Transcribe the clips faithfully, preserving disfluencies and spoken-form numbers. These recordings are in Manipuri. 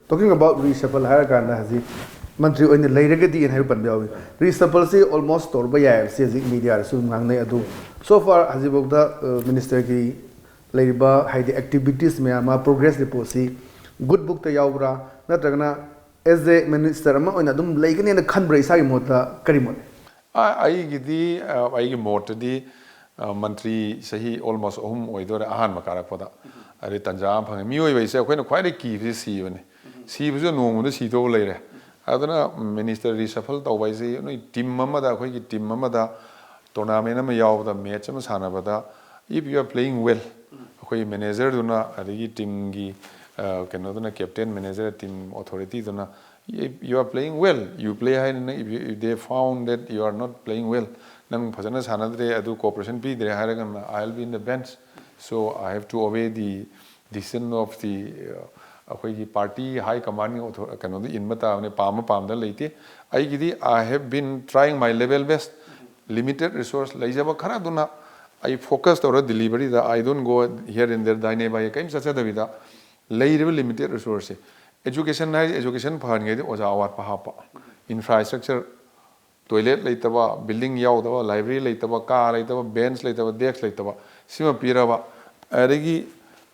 Talking about reshuffle ꯍꯥꯏꯔꯀꯥꯟꯗ ꯍꯧꯖꯤꯛ ꯃꯟꯇ꯭ꯔꯤ ꯑꯣꯏꯅ ꯂꯩꯔꯒꯗꯤ ꯑꯅ ꯍꯥꯏꯕ ꯄꯟꯕ ꯌꯥꯎꯏ꯫ Reshuffleꯁꯤ almost ꯇꯧꯔꯕ ꯌꯥꯏ ꯍꯥꯏꯕꯁꯤ ꯍꯧꯖꯤꯛ mediaꯗꯁꯨ ꯑꯗꯨꯝ ꯉꯥꯡꯅꯩ꯫ ꯑꯗꯨ so far ꯍꯧꯖꯤꯛꯐꯥꯎꯗ ꯃꯤꯅꯤꯁꯇꯔꯒꯤ ꯂꯩꯔꯤꯕ ꯍꯥꯏꯗꯤ activities ꯃꯌꯥꯝ ꯑꯃ progress reportꯁꯤ good bookꯇ ꯌꯥꯎꯕ꯭ꯔꯥ, ꯅꯠꯇ꯭ꯔꯒꯅ as a minister ꯑꯃ ꯑꯣꯏꯅ ꯑꯗꯨꯝ ꯂꯩꯒꯅꯦꯅ ꯈꯟꯕ꯭ꯔꯥ? ꯏꯁꯥꯒꯤ ꯃꯣꯠꯇ ꯀꯔꯤ ꯃꯣꯠ ꯂꯩ? ꯑꯩꯒꯤꯗꯤ ꯑꯩꯒꯤ ꯃꯣꯠꯇꯗꯤ ꯃꯟꯇ꯭ꯔꯤ ꯆꯍꯤ almost ꯑꯍꯨꯝ ꯑꯣꯏꯗꯣꯔꯦ ꯑꯍꯥꯟꯕ ꯀꯥꯔꯛꯄꯗ꯫ ꯑꯗꯩ ꯇꯟꯖꯥ ꯑꯃ ꯐꯪꯉꯦ꯫ ꯃꯤꯑꯣꯏꯕ ꯍꯥꯏꯁꯦ ꯑꯩꯈꯣꯏꯅ ꯈ꯭ꯋꯥꯏꯗꯒꯤ ꯀꯤꯕꯁꯤ ꯁꯤꯕꯅꯤ꯫ ꯁꯤꯕꯁꯨ ꯅꯣꯡꯃꯗ ꯁꯤꯗꯧꯕ ꯂꯩꯔꯦ꯫ ꯑꯗꯨꯅ ꯃꯤꯅꯤꯁꯇꯔ reshuffle ꯇꯧꯕ ꯍꯥꯏꯁꯤ ꯅꯣꯏ ꯇꯤꯝ ꯑꯃꯗ, ꯑꯩꯈꯣꯏꯒꯤ ꯇꯤꯝ ꯑꯃꯗ tournament ꯑꯃ ꯌꯥꯎꯕꯗ, ꯃꯦꯠꯆ ꯑꯃ ꯁꯥꯟꯅꯕꯗ, if you are playing well, ꯑꯩꯈꯣꯏ ꯃꯦꯅꯦꯖꯔꯗꯨꯅ ꯑꯗꯒꯤ ꯇꯤꯝꯒꯤ ꯀꯩꯅꯣꯗꯨꯅ, ꯀꯦꯞꯇꯦꯟ, ꯃꯦꯅꯦꯖꯔ, ꯇꯤꯝ ꯑꯣꯊꯣꯔꯤꯇꯤꯗꯨꯅ, if you are playing well, you play ꯍꯥꯏꯅ, if they found that you are not playing well, ꯅꯪ ꯐꯖꯅ ꯁꯥꯟꯅꯗ꯭ꯔꯦ, ꯑꯗꯨ cooperation ꯄꯤꯗ꯭ꯔꯦ ꯍꯥꯏꯔꯒꯅ, I will be in the bench, so I have to obey the decision of the ꯑꯩꯈꯣꯏꯒꯤ party high commandꯒꯤ ꯀꯩꯅꯣꯗ ꯏꯟꯕ ꯇꯥꯕꯅꯤ꯫ ꯄꯥꯝꯕ ꯄꯥꯝꯗ ꯂꯩꯇꯦ꯫ ꯑꯩꯒꯤꯗꯤ I have been trying my level best, limited resource ꯂꯩꯖꯕ ꯈꯔꯗꯨꯅ ꯑꯩ focus ꯇꯧꯔ deliveryꯗ, I don't go here and there, ꯗꯥꯏꯅꯦ ꯕꯥꯏꯅꯦ ꯀꯔꯤꯝ ꯆꯠꯆꯗꯕꯤꯗ, ꯂꯩꯔꯤꯕ limited resourceꯁꯦ, education ꯍꯥꯏꯁꯦ education ꯐꯍꯟꯒꯦꯗꯤ ꯑꯣꯖꯥ ꯑꯋꯥꯠꯄ ꯍꯥꯞꯄ, infrastructure, toilet ꯂꯩꯇꯕ, building ꯌꯥꯎꯗꯕ, library ꯂꯩꯇꯕ, ꯀꯥ ꯂꯩꯇꯕ, bench ꯂꯩꯇꯕ, desk ꯂꯩꯇꯕ, ꯁꯤꯃ ꯄꯤꯔꯕ, ꯑꯗꯒꯤ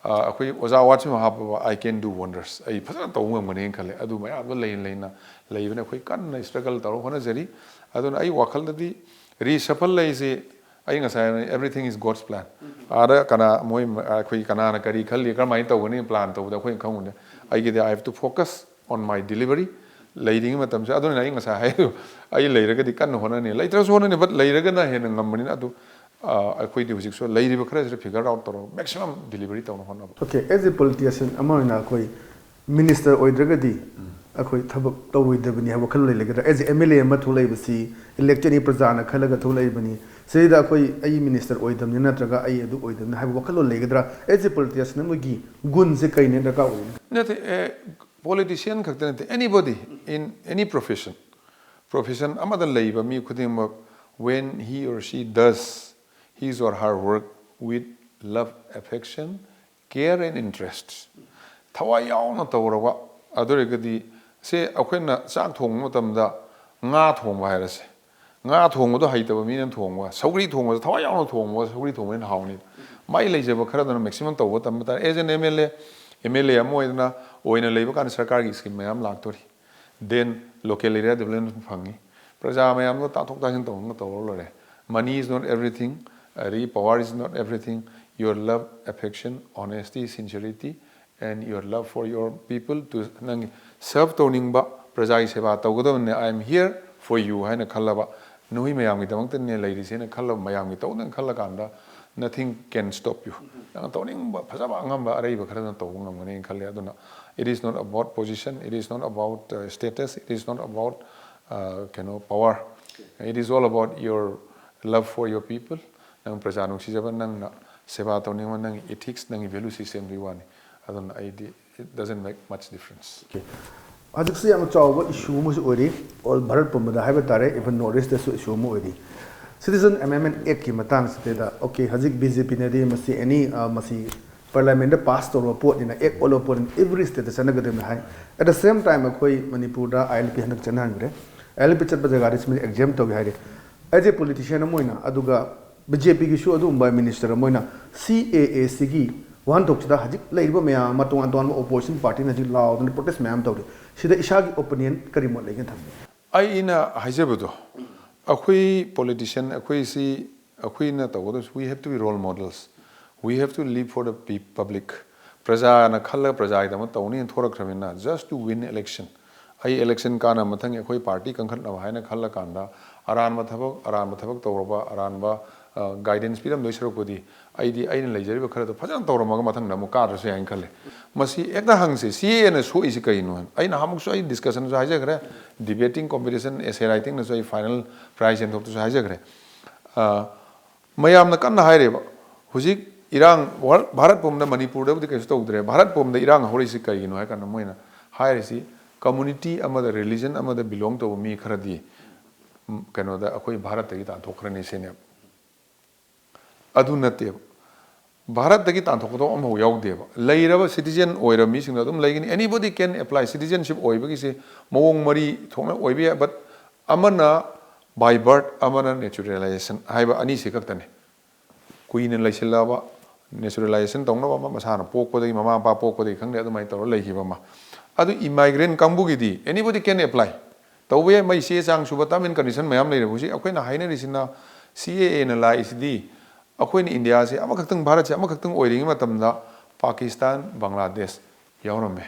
ꯑꯩꯈꯣꯏ ꯑꯣꯖꯥ ꯑꯋꯥꯠꯄꯁꯤꯃ ꯍꯥꯞꯄꯕ, I can do wonders, ꯑꯩ ꯐꯖꯅ ꯇꯧꯕ ꯉꯝꯒꯅꯦꯅ ꯈꯜꯂꯦ꯫ ꯑꯗꯨ ꯃꯌꯥꯝꯗꯣ ꯂꯩꯅ ꯂꯩꯅ ꯂꯩꯕꯅ ꯑꯩꯈꯣꯏ ꯀꯟꯅ struggle ꯇꯧꯔ ꯍꯣꯠꯅꯖꯔꯤ꯫ ꯑꯗꯨꯅ ꯑꯩ ꯋꯥꯈꯜꯗꯗꯤ reshuffle ꯍꯥꯏꯁꯤ ꯑꯩ ꯉꯁꯥꯏ ꯍꯥꯏꯔꯦ, everything is God's plan. ꯑꯥꯗ ꯀꯅꯥ ꯃꯣꯏ ꯑꯩꯈꯣꯏ ꯀꯅꯥꯅ ꯀꯔꯤ ꯈꯜꯂꯤ, ꯀꯔꯝꯍꯥꯏꯅ ꯇꯧꯒꯅꯤ plan ꯇꯧꯕꯗ ꯑꯩꯈꯣꯏꯅ ꯈꯪꯉꯨꯅꯦ꯫ ꯑꯩꯒꯤꯗꯤ I have to focus on my delivery. ꯂꯩꯔꯤꯉꯩ ꯃꯇꯝꯁꯦ ꯑꯗꯨꯅ ꯑꯩ ꯉꯁꯥꯏ ꯍꯥꯏꯗꯣ, ꯑꯩ ꯂꯩꯔꯒꯗꯤ ꯀꯟꯅ ꯍꯣꯠꯅꯅꯤ, ꯂꯩꯇ꯭ꯔꯁꯨ ꯍꯣꯠꯅꯅꯤ, but ꯂꯩꯔꯒꯅ ꯍꯦꯟꯅ ꯉꯝꯕꯅꯤꯅ꯫ ꯑꯗꯨ ꯑꯩꯈꯣꯏꯗꯤ ꯍꯧꯖꯤꯛꯁꯨ ꯂꯩꯔꯤꯕ ꯈꯔꯁꯤꯗ figure out ꯇꯧꯔꯒ maximum delivery ꯇꯧꯅꯕ ꯍꯣꯠꯅꯕ꯫ Okay, as a politician ꯑꯃ ꯑꯣꯏꯅ ꯑꯩꯈꯣꯏ ꯃꯤꯅꯤꯁꯇꯔ ꯑꯣꯏꯗ꯭ꯔꯒꯗꯤ ꯑꯩꯈꯣꯏ ꯊꯕꯛ ꯇꯧꯔꯣꯏꯗꯕꯅꯤ ꯍꯥꯏꯕ ꯋꯥꯈꯜ ꯂꯩꯒꯗ꯭ꯔꯥ? As a MLA ꯑꯃ ꯊꯣꯛꯂꯛꯏꯕꯁꯤ electedꯅꯤ, ꯄ꯭ꯔꯖꯥꯅ ꯈꯜꯂꯒ ꯊꯣꯛꯂꯛꯏꯕꯅꯤ꯫ ꯁꯤꯗꯩꯗ ꯑꯩꯈꯣꯏ ꯑꯩ ꯃꯤꯅꯤꯁꯇꯔ ꯑꯣꯏꯗꯕꯅꯤ ꯅꯠꯇ꯭ꯔꯒ ꯑꯩ ꯑꯗꯨ ꯑꯣꯏꯗꯕꯅꯤ ꯍꯥꯏꯕ ꯋꯥꯈꯜꯂꯣꯟ ꯂꯩꯒꯗ꯭ꯔꯥ? As a politician ꯑꯃꯒꯤ ꯒꯨꯟꯁꯦ ꯀꯩꯅ ꯗꯔꯀꯥꯔ ꯑꯣꯏꯒꯅꯤ? ꯅꯠꯇꯦ, politician ꯈꯛꯇ ꯅꯠꯇꯦ, anybody in any profession, profession ꯑꯃꯗ ꯂꯩꯕ ꯃꯤ ꯈꯨꯗꯤꯡꯃꯛ, when he or she does his or her work with love, affection, care and interest, ꯊꯋꯥꯏ ꯌꯥꯎꯅ ꯇꯧꯔꯕ, ꯑꯗꯨ ꯑꯣꯏꯔꯒꯗꯤ ꯁꯦ ꯑꯩꯈꯣꯏꯅ ꯆꯥꯛ ꯊꯣꯡꯕ ꯃꯇꯝꯗ ꯉꯥ ꯊꯣꯡꯕ ꯍꯥꯏꯔꯁꯦ, ꯉꯥ ꯊꯣꯡꯕꯗꯣ ꯍꯩꯇꯕ ꯃꯤꯅ ꯊꯣꯡꯕ, ꯁꯧꯒ꯭ꯔꯤ ꯊꯣꯡꯕꯁꯦ ꯊꯋꯥꯏ ꯌꯥꯎꯅ ꯊꯣꯡꯕ, ꯁꯧꯒ꯭ꯔꯤ ꯊꯣꯡꯕꯅ ꯍꯥꯎꯅꯤ꯫ ꯃꯥꯏ ꯂꯩꯖꯕ ꯈꯔꯗꯨꯅ maximum ꯇꯧꯕ ꯇꯝꯕ ꯇꯥꯔꯦ꯫ As an M L A, M L A ꯑꯃ ꯑꯣꯏꯗꯅ ꯑꯣꯏꯅ ꯂꯩꯕ ꯀꯥꯟꯗ ꯁꯔꯀꯥꯔꯒꯤ scheme ꯃꯌꯥꯝ ꯂꯥꯛꯇꯣꯔꯤ꯫ Then local area development ꯐꯪꯉꯤ꯫ ꯄ꯭ꯔꯖꯥ ꯃꯌꯥꯝꯗꯣ ꯇꯥꯊꯣꯛ ꯇꯥꯁꯤꯟ ꯇꯧꯔꯒ ꯇꯧꯔ ꯂꯣꯏꯔꯦ꯫ Money is not everything, ꯑꯗꯒꯤ power is not everything, your love, affection, honesty, sincerity, and your love for your people to, ꯅꯪꯒꯤ serve ꯇꯧꯅꯤꯡꯕ, ꯄ꯭ꯔꯖꯥꯒꯤ ꯁꯦꯕꯥ ꯇꯧꯒꯗꯕꯅꯦ, "I am here for you" ꯍꯥꯏꯅ ꯈꯜꯂꯕ, "ꯅꯈꯣꯏ ꯃꯌꯥꯝꯒꯤꯗꯃꯛꯇꯅꯦ ꯂꯩꯔꯤꯁꯦꯅ" ꯈꯜꯂꯕ, ꯃꯌꯥꯝꯒꯤ ꯇꯧꯗꯅ ꯈꯜꯂꯀꯥꯟꯗ, nothing can stop you. ꯅꯪꯅ ꯇꯧꯅꯤꯡꯕ ꯐꯖꯕ ꯑꯉꯝꯕ ꯑꯔꯩꯕ ꯈꯔꯗꯅ ꯇꯧꯕ ꯉꯝꯒꯅꯤꯅ ꯈꯜꯂꯦ꯫ ꯑꯗꯨꯅ it is not about position, it is not about, uh, status, it is not about, uh, ꯀꯩꯅꯣ, power. It is all about your love for your people. ꯅꯪ ꯄ꯭ꯔꯖꯥ ꯅꯨꯡꯁꯤꯖꯕ, ꯅꯪꯅ ꯁꯦꯕꯥ ꯇꯧꯅꯤꯡꯕ, ꯅꯪꯒꯤ ethics, ꯅꯪꯒꯤ value systemꯗꯨꯒꯤ ꯋꯥꯅꯤ꯫ ꯑꯗꯨꯅ ꯑꯩꯗꯤ, it doesn't make much difference. ꯍꯧꯖꯤꯛꯁꯤ ꯌꯥꯝꯅ ꯆꯥꯎꯕ ꯏꯁꯨ ꯑꯃꯁꯨ ꯑꯣꯏꯔꯤ꯫ ꯑꯣꯜ ꯚꯥꯔꯠ ꯄꯨꯝꯕꯗ ꯍꯥꯏꯕ ꯇꯥꯔꯦ, even North East ꯇꯁꯨ ꯏꯁꯨ ꯑꯃ ꯑꯣꯏꯔꯤ꯫ Citizen Amendment Actꯀꯤ ꯃꯇꯥꯡꯁꯤꯗꯩꯗ, okay, ꯍꯧꯖꯤꯛ B J P ꯅꯗꯤ ꯃꯁꯤ any, ꯑ, ꯃꯁꯤ Parliamentꯇ pass ꯇꯧꯔꯕ ꯄꯣꯠꯅꯤꯅ, Act ꯑꯣꯜꯂꯕ ꯄꯣꯠꯅꯤꯅ, every stateꯇ ꯆꯠꯅꯒꯗꯕꯅꯤ high. At the same time, ꯑꯩꯈꯣꯏ ꯃꯅꯤꯄꯨꯔꯗ I L P ꯍꯟꯗꯛ ꯆꯠꯅꯍꯟꯈ꯭ꯔꯦ꯫ I L P ꯆꯠꯄ ꯖꯒꯥꯗꯤ ꯁꯤꯃꯗꯤ exempt ꯇꯧꯏ ꯍꯥꯏꯔꯤ꯫ As a politician ꯑꯃ ꯑꯣꯏꯅ, ꯑꯗꯨꯒ B J Pꯒꯤꯁꯨ ꯑꯗꯨꯒꯨꯝꯕ minister ꯑꯃ ꯑꯣꯏꯅ, C A A Cꯒꯤ ꯋꯥꯍꯟꯊꯣꯛꯁꯤꯗ ꯍꯧꯖꯤꯛ ꯂꯩꯔꯤꯕ ꯃꯌꯥꯝ ꯑꯃ, ꯇꯣꯉꯥꯟ ꯇꯣꯉꯥꯟꯕ opposition partyꯅ ꯍꯧꯖꯤꯛ ꯂꯥꯎꯗꯅ protest ꯃꯌꯥꯝ ꯇꯧꯔꯤ꯫ ꯁꯤꯗ ꯏꯁꯥꯒꯤ opinion ꯀꯔꯤ ꯃꯣꯠ ꯂꯩꯒꯦꯅ ꯊꯝꯕꯤꯌꯨ꯫ ꯑꯩꯅ ꯍꯥꯏꯖꯕꯗꯣ, ꯑꯩꯈꯣꯏ politician, ꯑꯩꯈꯣꯏꯁꯤ, ꯑꯩꯈꯣꯏꯅ ꯇꯧꯒꯗꯕꯁꯤ, we have to be role models, we have to live for the pe- public. ꯄ꯭ꯔꯖꯥꯅ ꯈꯜꯂꯒ ꯄ꯭ꯔꯖꯥꯒꯤꯗꯃꯛ ꯇꯧꯅꯤꯅ ꯊꯣꯔꯛꯈ꯭ꯔꯕꯅꯤꯅ, just to win election, ꯑꯩ election ꯀꯥꯟꯅ ꯃꯊꯪꯒꯤ ꯑꯩꯈꯣꯏ party ꯀꯟꯈꯠꯅꯕ ꯍꯥꯏꯅ ꯈꯜꯂꯀꯥꯟꯗ, ꯑꯔꯥꯟꯕ ꯊꯕꯛ, ꯑꯔꯥꯟꯕ ꯊꯕꯛ ꯇꯧꯔꯕ, ꯑꯔꯥꯟꯕ, ꯑ, guidance ꯄꯤꯔꯝꯗꯣꯏ ꯁꯔꯨꯛꯄꯨꯗꯤ, ꯑꯩꯗꯤ ꯑꯩꯅ ꯂꯩꯖꯔꯤꯕ ꯈꯔꯗꯣ ꯐꯖꯅ ꯇꯧꯔꯝꯃꯒ ꯃꯊꯪꯗ ꯑꯃꯨꯛ ꯀꯥꯗ꯭ꯔꯁꯨ ꯌꯥꯏꯅ ꯈꯜꯂꯦ꯫ ꯃꯁꯤ ꯍꯦꯛꯇ ꯍꯪꯁꯦ, C A Aꯅ ꯁꯣꯛꯏꯁꯤ ꯀꯩꯅꯣ ꯍꯥꯏꯅ꯫ ꯑꯩ ꯅꯍꯥꯟꯃꯨꯛꯁꯨ ꯑꯩ discussionꯁꯨ ꯍꯥꯏꯖꯈ꯭ꯔꯦ, debating competition, essay writingꯅꯁꯨ ꯑꯩ final prize ꯌꯦꯟꯊꯣꯛꯇꯁꯨ ꯍꯥꯏꯖꯈ꯭ꯔꯦ꯫ ꯑ, ꯃꯌꯥꯝꯅ ꯀꯟꯅ ꯍꯥꯏꯔꯦꯕ, ꯍꯧꯖꯤꯛ ꯏꯔꯥꯡ ꯋꯥꯔꯜ, ꯚꯥꯔꯠ ꯄꯨꯝꯕꯗ, ꯃꯅꯤꯄꯨꯔꯗꯕꯨꯗꯤ ꯀꯩꯁꯨ ꯇꯧꯗ꯭ꯔꯦ, ꯚꯥꯔꯠ ꯄꯨꯝꯕꯗ ꯏꯔꯥꯡ ꯍꯧꯔꯛꯏꯁꯤ ꯀꯩꯒꯤꯅꯣ ꯍꯥꯏ ꯀꯥꯟꯗ, ꯃꯣꯏꯅ ꯍꯥꯏꯔꯤꯁꯤ community ꯑꯃꯗ, religion ꯑꯃꯗ belong ꯇꯧꯕ ꯃꯤ ꯈꯔꯗꯤ, ꯎꯝ, ꯀꯩꯅꯣꯗ, ꯑꯩꯈꯣꯏ ꯚꯥꯔꯠꯇꯒꯤ ꯇꯥꯟꯊꯣꯛꯈ꯭ꯔꯅꯤ ꯁꯤꯅꯦꯕ꯫ ꯑꯗꯨ ꯅꯠꯇꯦꯕ꯫ ꯚꯥꯔꯠꯇꯒꯤ ꯇꯥꯟꯊꯣꯛꯀꯗꯕ ꯑꯃꯐꯥꯎ ꯌꯥꯎꯗꯦꯕ꯫ ꯂꯩꯔꯕ citizen ꯑꯣꯏꯔꯕ ꯃꯤꯁꯤꯡꯗꯣ ꯑꯗꯨꯝ ꯂꯩꯒꯅꯤ꯫ Anybody can apply꯫ Citizenship ꯑꯣꯏꯕꯒꯤꯁꯦ ꯃꯑꯣꯡ ꯃꯔꯤ ꯊꯣꯛꯅ ꯑꯣꯏꯕ ꯌꯥꯏ, but ꯑꯃꯅ by birth, ꯑꯃꯅ naturalization ꯍꯥꯏꯕ ꯑꯅꯤꯁꯤ ꯈꯛꯇꯅꯤ꯫ ꯀꯨꯏꯅ ꯂꯩꯁꯤꯜꯂꯛꯑꯕ, naturalization ꯇꯧꯅꯕ ꯑꯃ, ꯃꯁꯥꯅ ꯄꯣꯛꯄꯗꯒꯤ, ꯃꯃꯥ ꯃꯄꯥ ꯄꯣꯛꯄꯗꯒꯤ ꯈꯪꯗꯦ, ꯑꯗꯨꯃꯥꯏꯅ ꯇꯧꯔ ꯂꯩꯈꯤꯕ ꯑꯃ꯫ ꯑꯗꯨ immigrant ꯀꯥꯡꯕꯨꯒꯤꯗꯤ anybody can apply꯫ ꯇꯧꯕ ꯌꯥꯏ, ꯃꯩ ꯆꯦ ꯆꯥꯡ ꯁꯨꯕ, term and condition ꯃꯌꯥꯝ ꯂꯩꯔꯦ꯫ ꯍꯧꯖꯤꯛ ꯑꯩꯈꯣꯏꯅ ꯍꯥꯏꯅꯔꯤꯁꯤꯅ C A A ꯅ ꯂꯥꯛꯏꯁꯤꯗꯤ, ꯑꯩꯈꯣꯏꯅ ꯏꯟꯗꯤꯌꯥꯁꯦ ꯑꯃꯈꯛꯇꯪ, ꯚꯥꯔꯠꯁꯦ ꯑꯃꯈꯛꯇꯪ ꯑꯣꯏꯔꯤꯉꯩ ꯃꯇꯝꯗ ꯄꯥꯀꯤꯁꯇꯥꯟ, ꯕꯪꯒ꯭ꯂꯥꯗꯦꯁ ꯌꯥꯎꯔꯝꯃꯦ꯫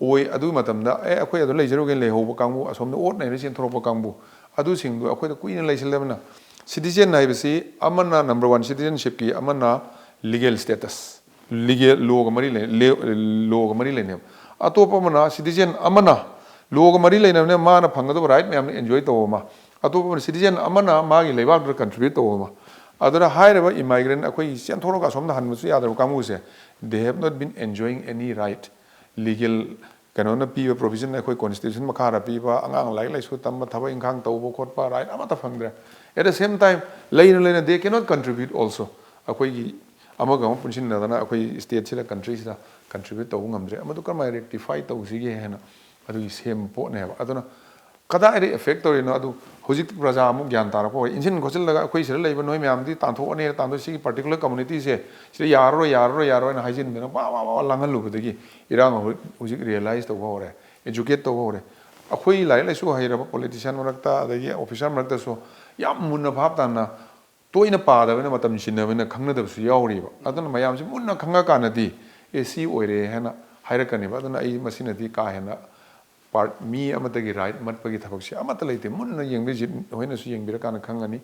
ꯑꯣꯏ꯫ ꯑꯗꯨꯒꯤ ꯃꯇꯝꯗ, "ꯑꯦ, ꯑꯩꯈꯣꯏ ꯑꯗꯨ ꯂꯩꯖꯔꯨꯒꯦꯅ" ꯂꯩꯍꯧꯕ ꯀꯥꯡꯕꯨ, ꯑꯁꯣꯝꯗ ꯑꯣꯠ ꯅꯩꯔ ꯆꯦꯟꯊꯣꯔꯛꯄ ꯀꯥꯡꯕꯨ, ꯑꯗꯨꯁꯤꯡꯗꯨ ꯑꯩꯈꯣꯏꯗ ꯀꯨꯏꯅ ꯂꯩꯁꯤꯜꯂꯕꯅꯤꯅ꯫ Citizen ꯍꯥꯏꯕꯁꯤ ꯑꯃꯅ number one citizenshipꯀꯤ, ꯑꯃꯅ legal status, legal lawꯒ ꯃꯔꯤ ꯂꯩ-, le-, lawꯒ ꯃꯔꯤ ꯂꯩꯅꯩꯕ꯫ ꯑꯇꯣꯞꯄ ꯑꯃꯅ, citizen ꯑꯃꯅ lawꯒ ꯃꯔꯤ ꯂꯩꯅꯕꯅꯤꯅ ꯃꯥꯅ ꯐꯪꯒꯗꯕ right ꯃꯌꯥꯝꯗꯣ enjoy ꯇꯧꯕ ꯑꯃ, ꯑꯇꯣꯞꯄ ꯑꯃꯅ, citizen ꯑꯃꯅ ꯃꯥꯒꯤ ꯂꯩꯕꯥꯛꯇꯨꯗ contribute ꯇꯧꯕ ꯑꯃ꯫ ꯑꯗꯨꯅ ꯍꯥꯏꯔꯤꯕ immigrant ꯑꯩꯈꯣꯏ ꯆꯦꯟꯊꯣꯔꯒ ꯑꯁꯣꯝꯗ ꯍꯟꯕꯁꯨ ꯌꯥꯗ꯭ꯔꯕ ꯀꯥꯡꯕꯨꯁꯦ, they have not been enjoying any right, legal ꯀꯩꯅꯣꯅ ꯄꯤꯕ provision, ꯑꯩꯈꯣꯏ constitution ꯃꯈꯥꯗ ꯄꯤꯕ ꯑꯉꯥꯡ ꯂꯥꯏꯔꯤꯛ ꯂꯥꯏꯁꯨ ꯇꯝꯕ, ꯊꯕꯛ ꯏꯪꯈꯥꯡ ꯇꯧꯕ ꯈꯣꯠꯄ right ꯑꯃꯠꯇ ꯐꯪꯗ꯭ꯔꯦ꯫ At the same time, ꯂꯩꯅ ꯂꯩꯅ they cannot contribute also꯫ ꯑꯩꯈꯣꯏꯒꯤ ꯑꯃꯒ ꯑꯃ ꯄꯨꯟꯁꯤꯟꯅꯗꯅ ꯑꯩꯈꯣꯏ stateꯁꯤꯗ, countryꯁꯤꯗ contribute ꯇꯧꯕ ꯉꯝꯗ꯭ꯔꯦ꯫ ꯑꯃꯗꯨ ꯀꯔꯝꯍꯥꯏꯅ rectify ꯇꯧꯁꯤꯒꯦ ꯍꯥꯏꯅ ꯑꯗꯨꯒꯤ ꯁꯦꯝꯕ ꯄꯣꯠꯅꯦꯕ꯫ ꯑꯗꯨꯅ ꯀꯗꯥꯏꯗ effect ꯇꯧꯔꯤꯅꯣ ꯑꯗꯨ ꯍꯧꯖꯤꯛꯇꯤ ꯄ꯭ꯔꯖꯥ ꯑꯃꯨꯛ ꯒ꯭ꯌꯥꯟ ꯇꯥꯔꯛꯄ ꯍꯧꯔꯦ꯫ ꯏꯟꯁꯤꯟ ꯈꯣꯠꯆꯤꯜꯂꯒ ꯑꯩꯈꯣꯏ ꯁꯤꯗ ꯂꯩꯕ ꯅꯣꯏ ꯃꯌꯥꯝꯗꯤ ꯇꯥꯟꯊꯣꯛꯑꯅꯤ, ꯇꯥꯟꯊꯣꯛ-, ꯁꯤꯒꯤ particular communityꯁꯦ ꯁꯤꯗ ꯌꯥꯔꯔꯣꯏ, ꯌꯥꯔꯔꯣꯏ, ꯌꯥꯔꯔꯣꯏꯅ ꯍꯥꯏꯖꯤꯟꯗꯅ ꯋꯥ ꯋꯥ ꯋꯥ ꯂꯥꯡꯍꯜꯂꯨꯕꯗꯒꯤ ꯏꯔꯥꯡ ꯍꯧꯖꯤꯛ, ꯍꯧꯖꯤꯛ realize ꯇꯧꯕ ꯍꯧꯔꯦ, educate ꯇꯧꯕ ꯍꯧꯔꯦ꯫ ꯑꯩꯈꯣꯏ ꯂꯥꯏꯔꯤꯛ ꯂꯥꯏꯁꯨ ꯍꯩꯔꯕ politician ꯃꯔꯛꯇ, ꯑꯗꯒꯤ officer ꯃꯔꯛꯇꯁꯨ ꯌꯥꯝ ꯃꯨꯟꯅ ꯚꯥꯞ ꯇꯥꯅ, ꯇꯣꯏꯅ ꯄꯥꯗꯕꯅꯤꯅ, ꯃꯇꯝ ꯆꯤꯟꯅꯕꯅꯤꯅ ꯈꯪꯅꯗꯕꯁꯨ ꯌꯥꯎꯔꯤꯕ꯫ ꯑꯗꯨꯅ ꯃꯌꯥꯝꯁꯤ ꯃꯨꯟꯅ ꯈꯪꯉꯀꯥꯟꯗꯗꯤ, "ꯑꯦ, ꯁꯤ ꯑꯣꯏꯔꯦ" ꯍꯥꯏꯅ ꯍꯥꯏꯔꯛꯀꯅꯦꯕ꯫ ꯑꯗꯨꯅ ꯑꯩ ꯃꯁꯤꯅꯗꯤ ꯀꯥ ꯍꯦꯟꯅ part, ꯃꯤ ꯑꯃꯠꯇꯒꯤ right ꯃꯠꯄꯒꯤ ꯊꯕꯛꯁꯦ ꯑꯃꯠꯇ ꯂꯩꯇꯦ꯫ ꯃꯨꯟꯅ ꯌꯦꯡꯕꯤꯁꯤ, ꯍꯣꯏꯅꯁꯨ ꯌꯦꯡꯕꯤꯔꯀꯥꯟꯗ ꯈꯪꯒꯅꯤ꯫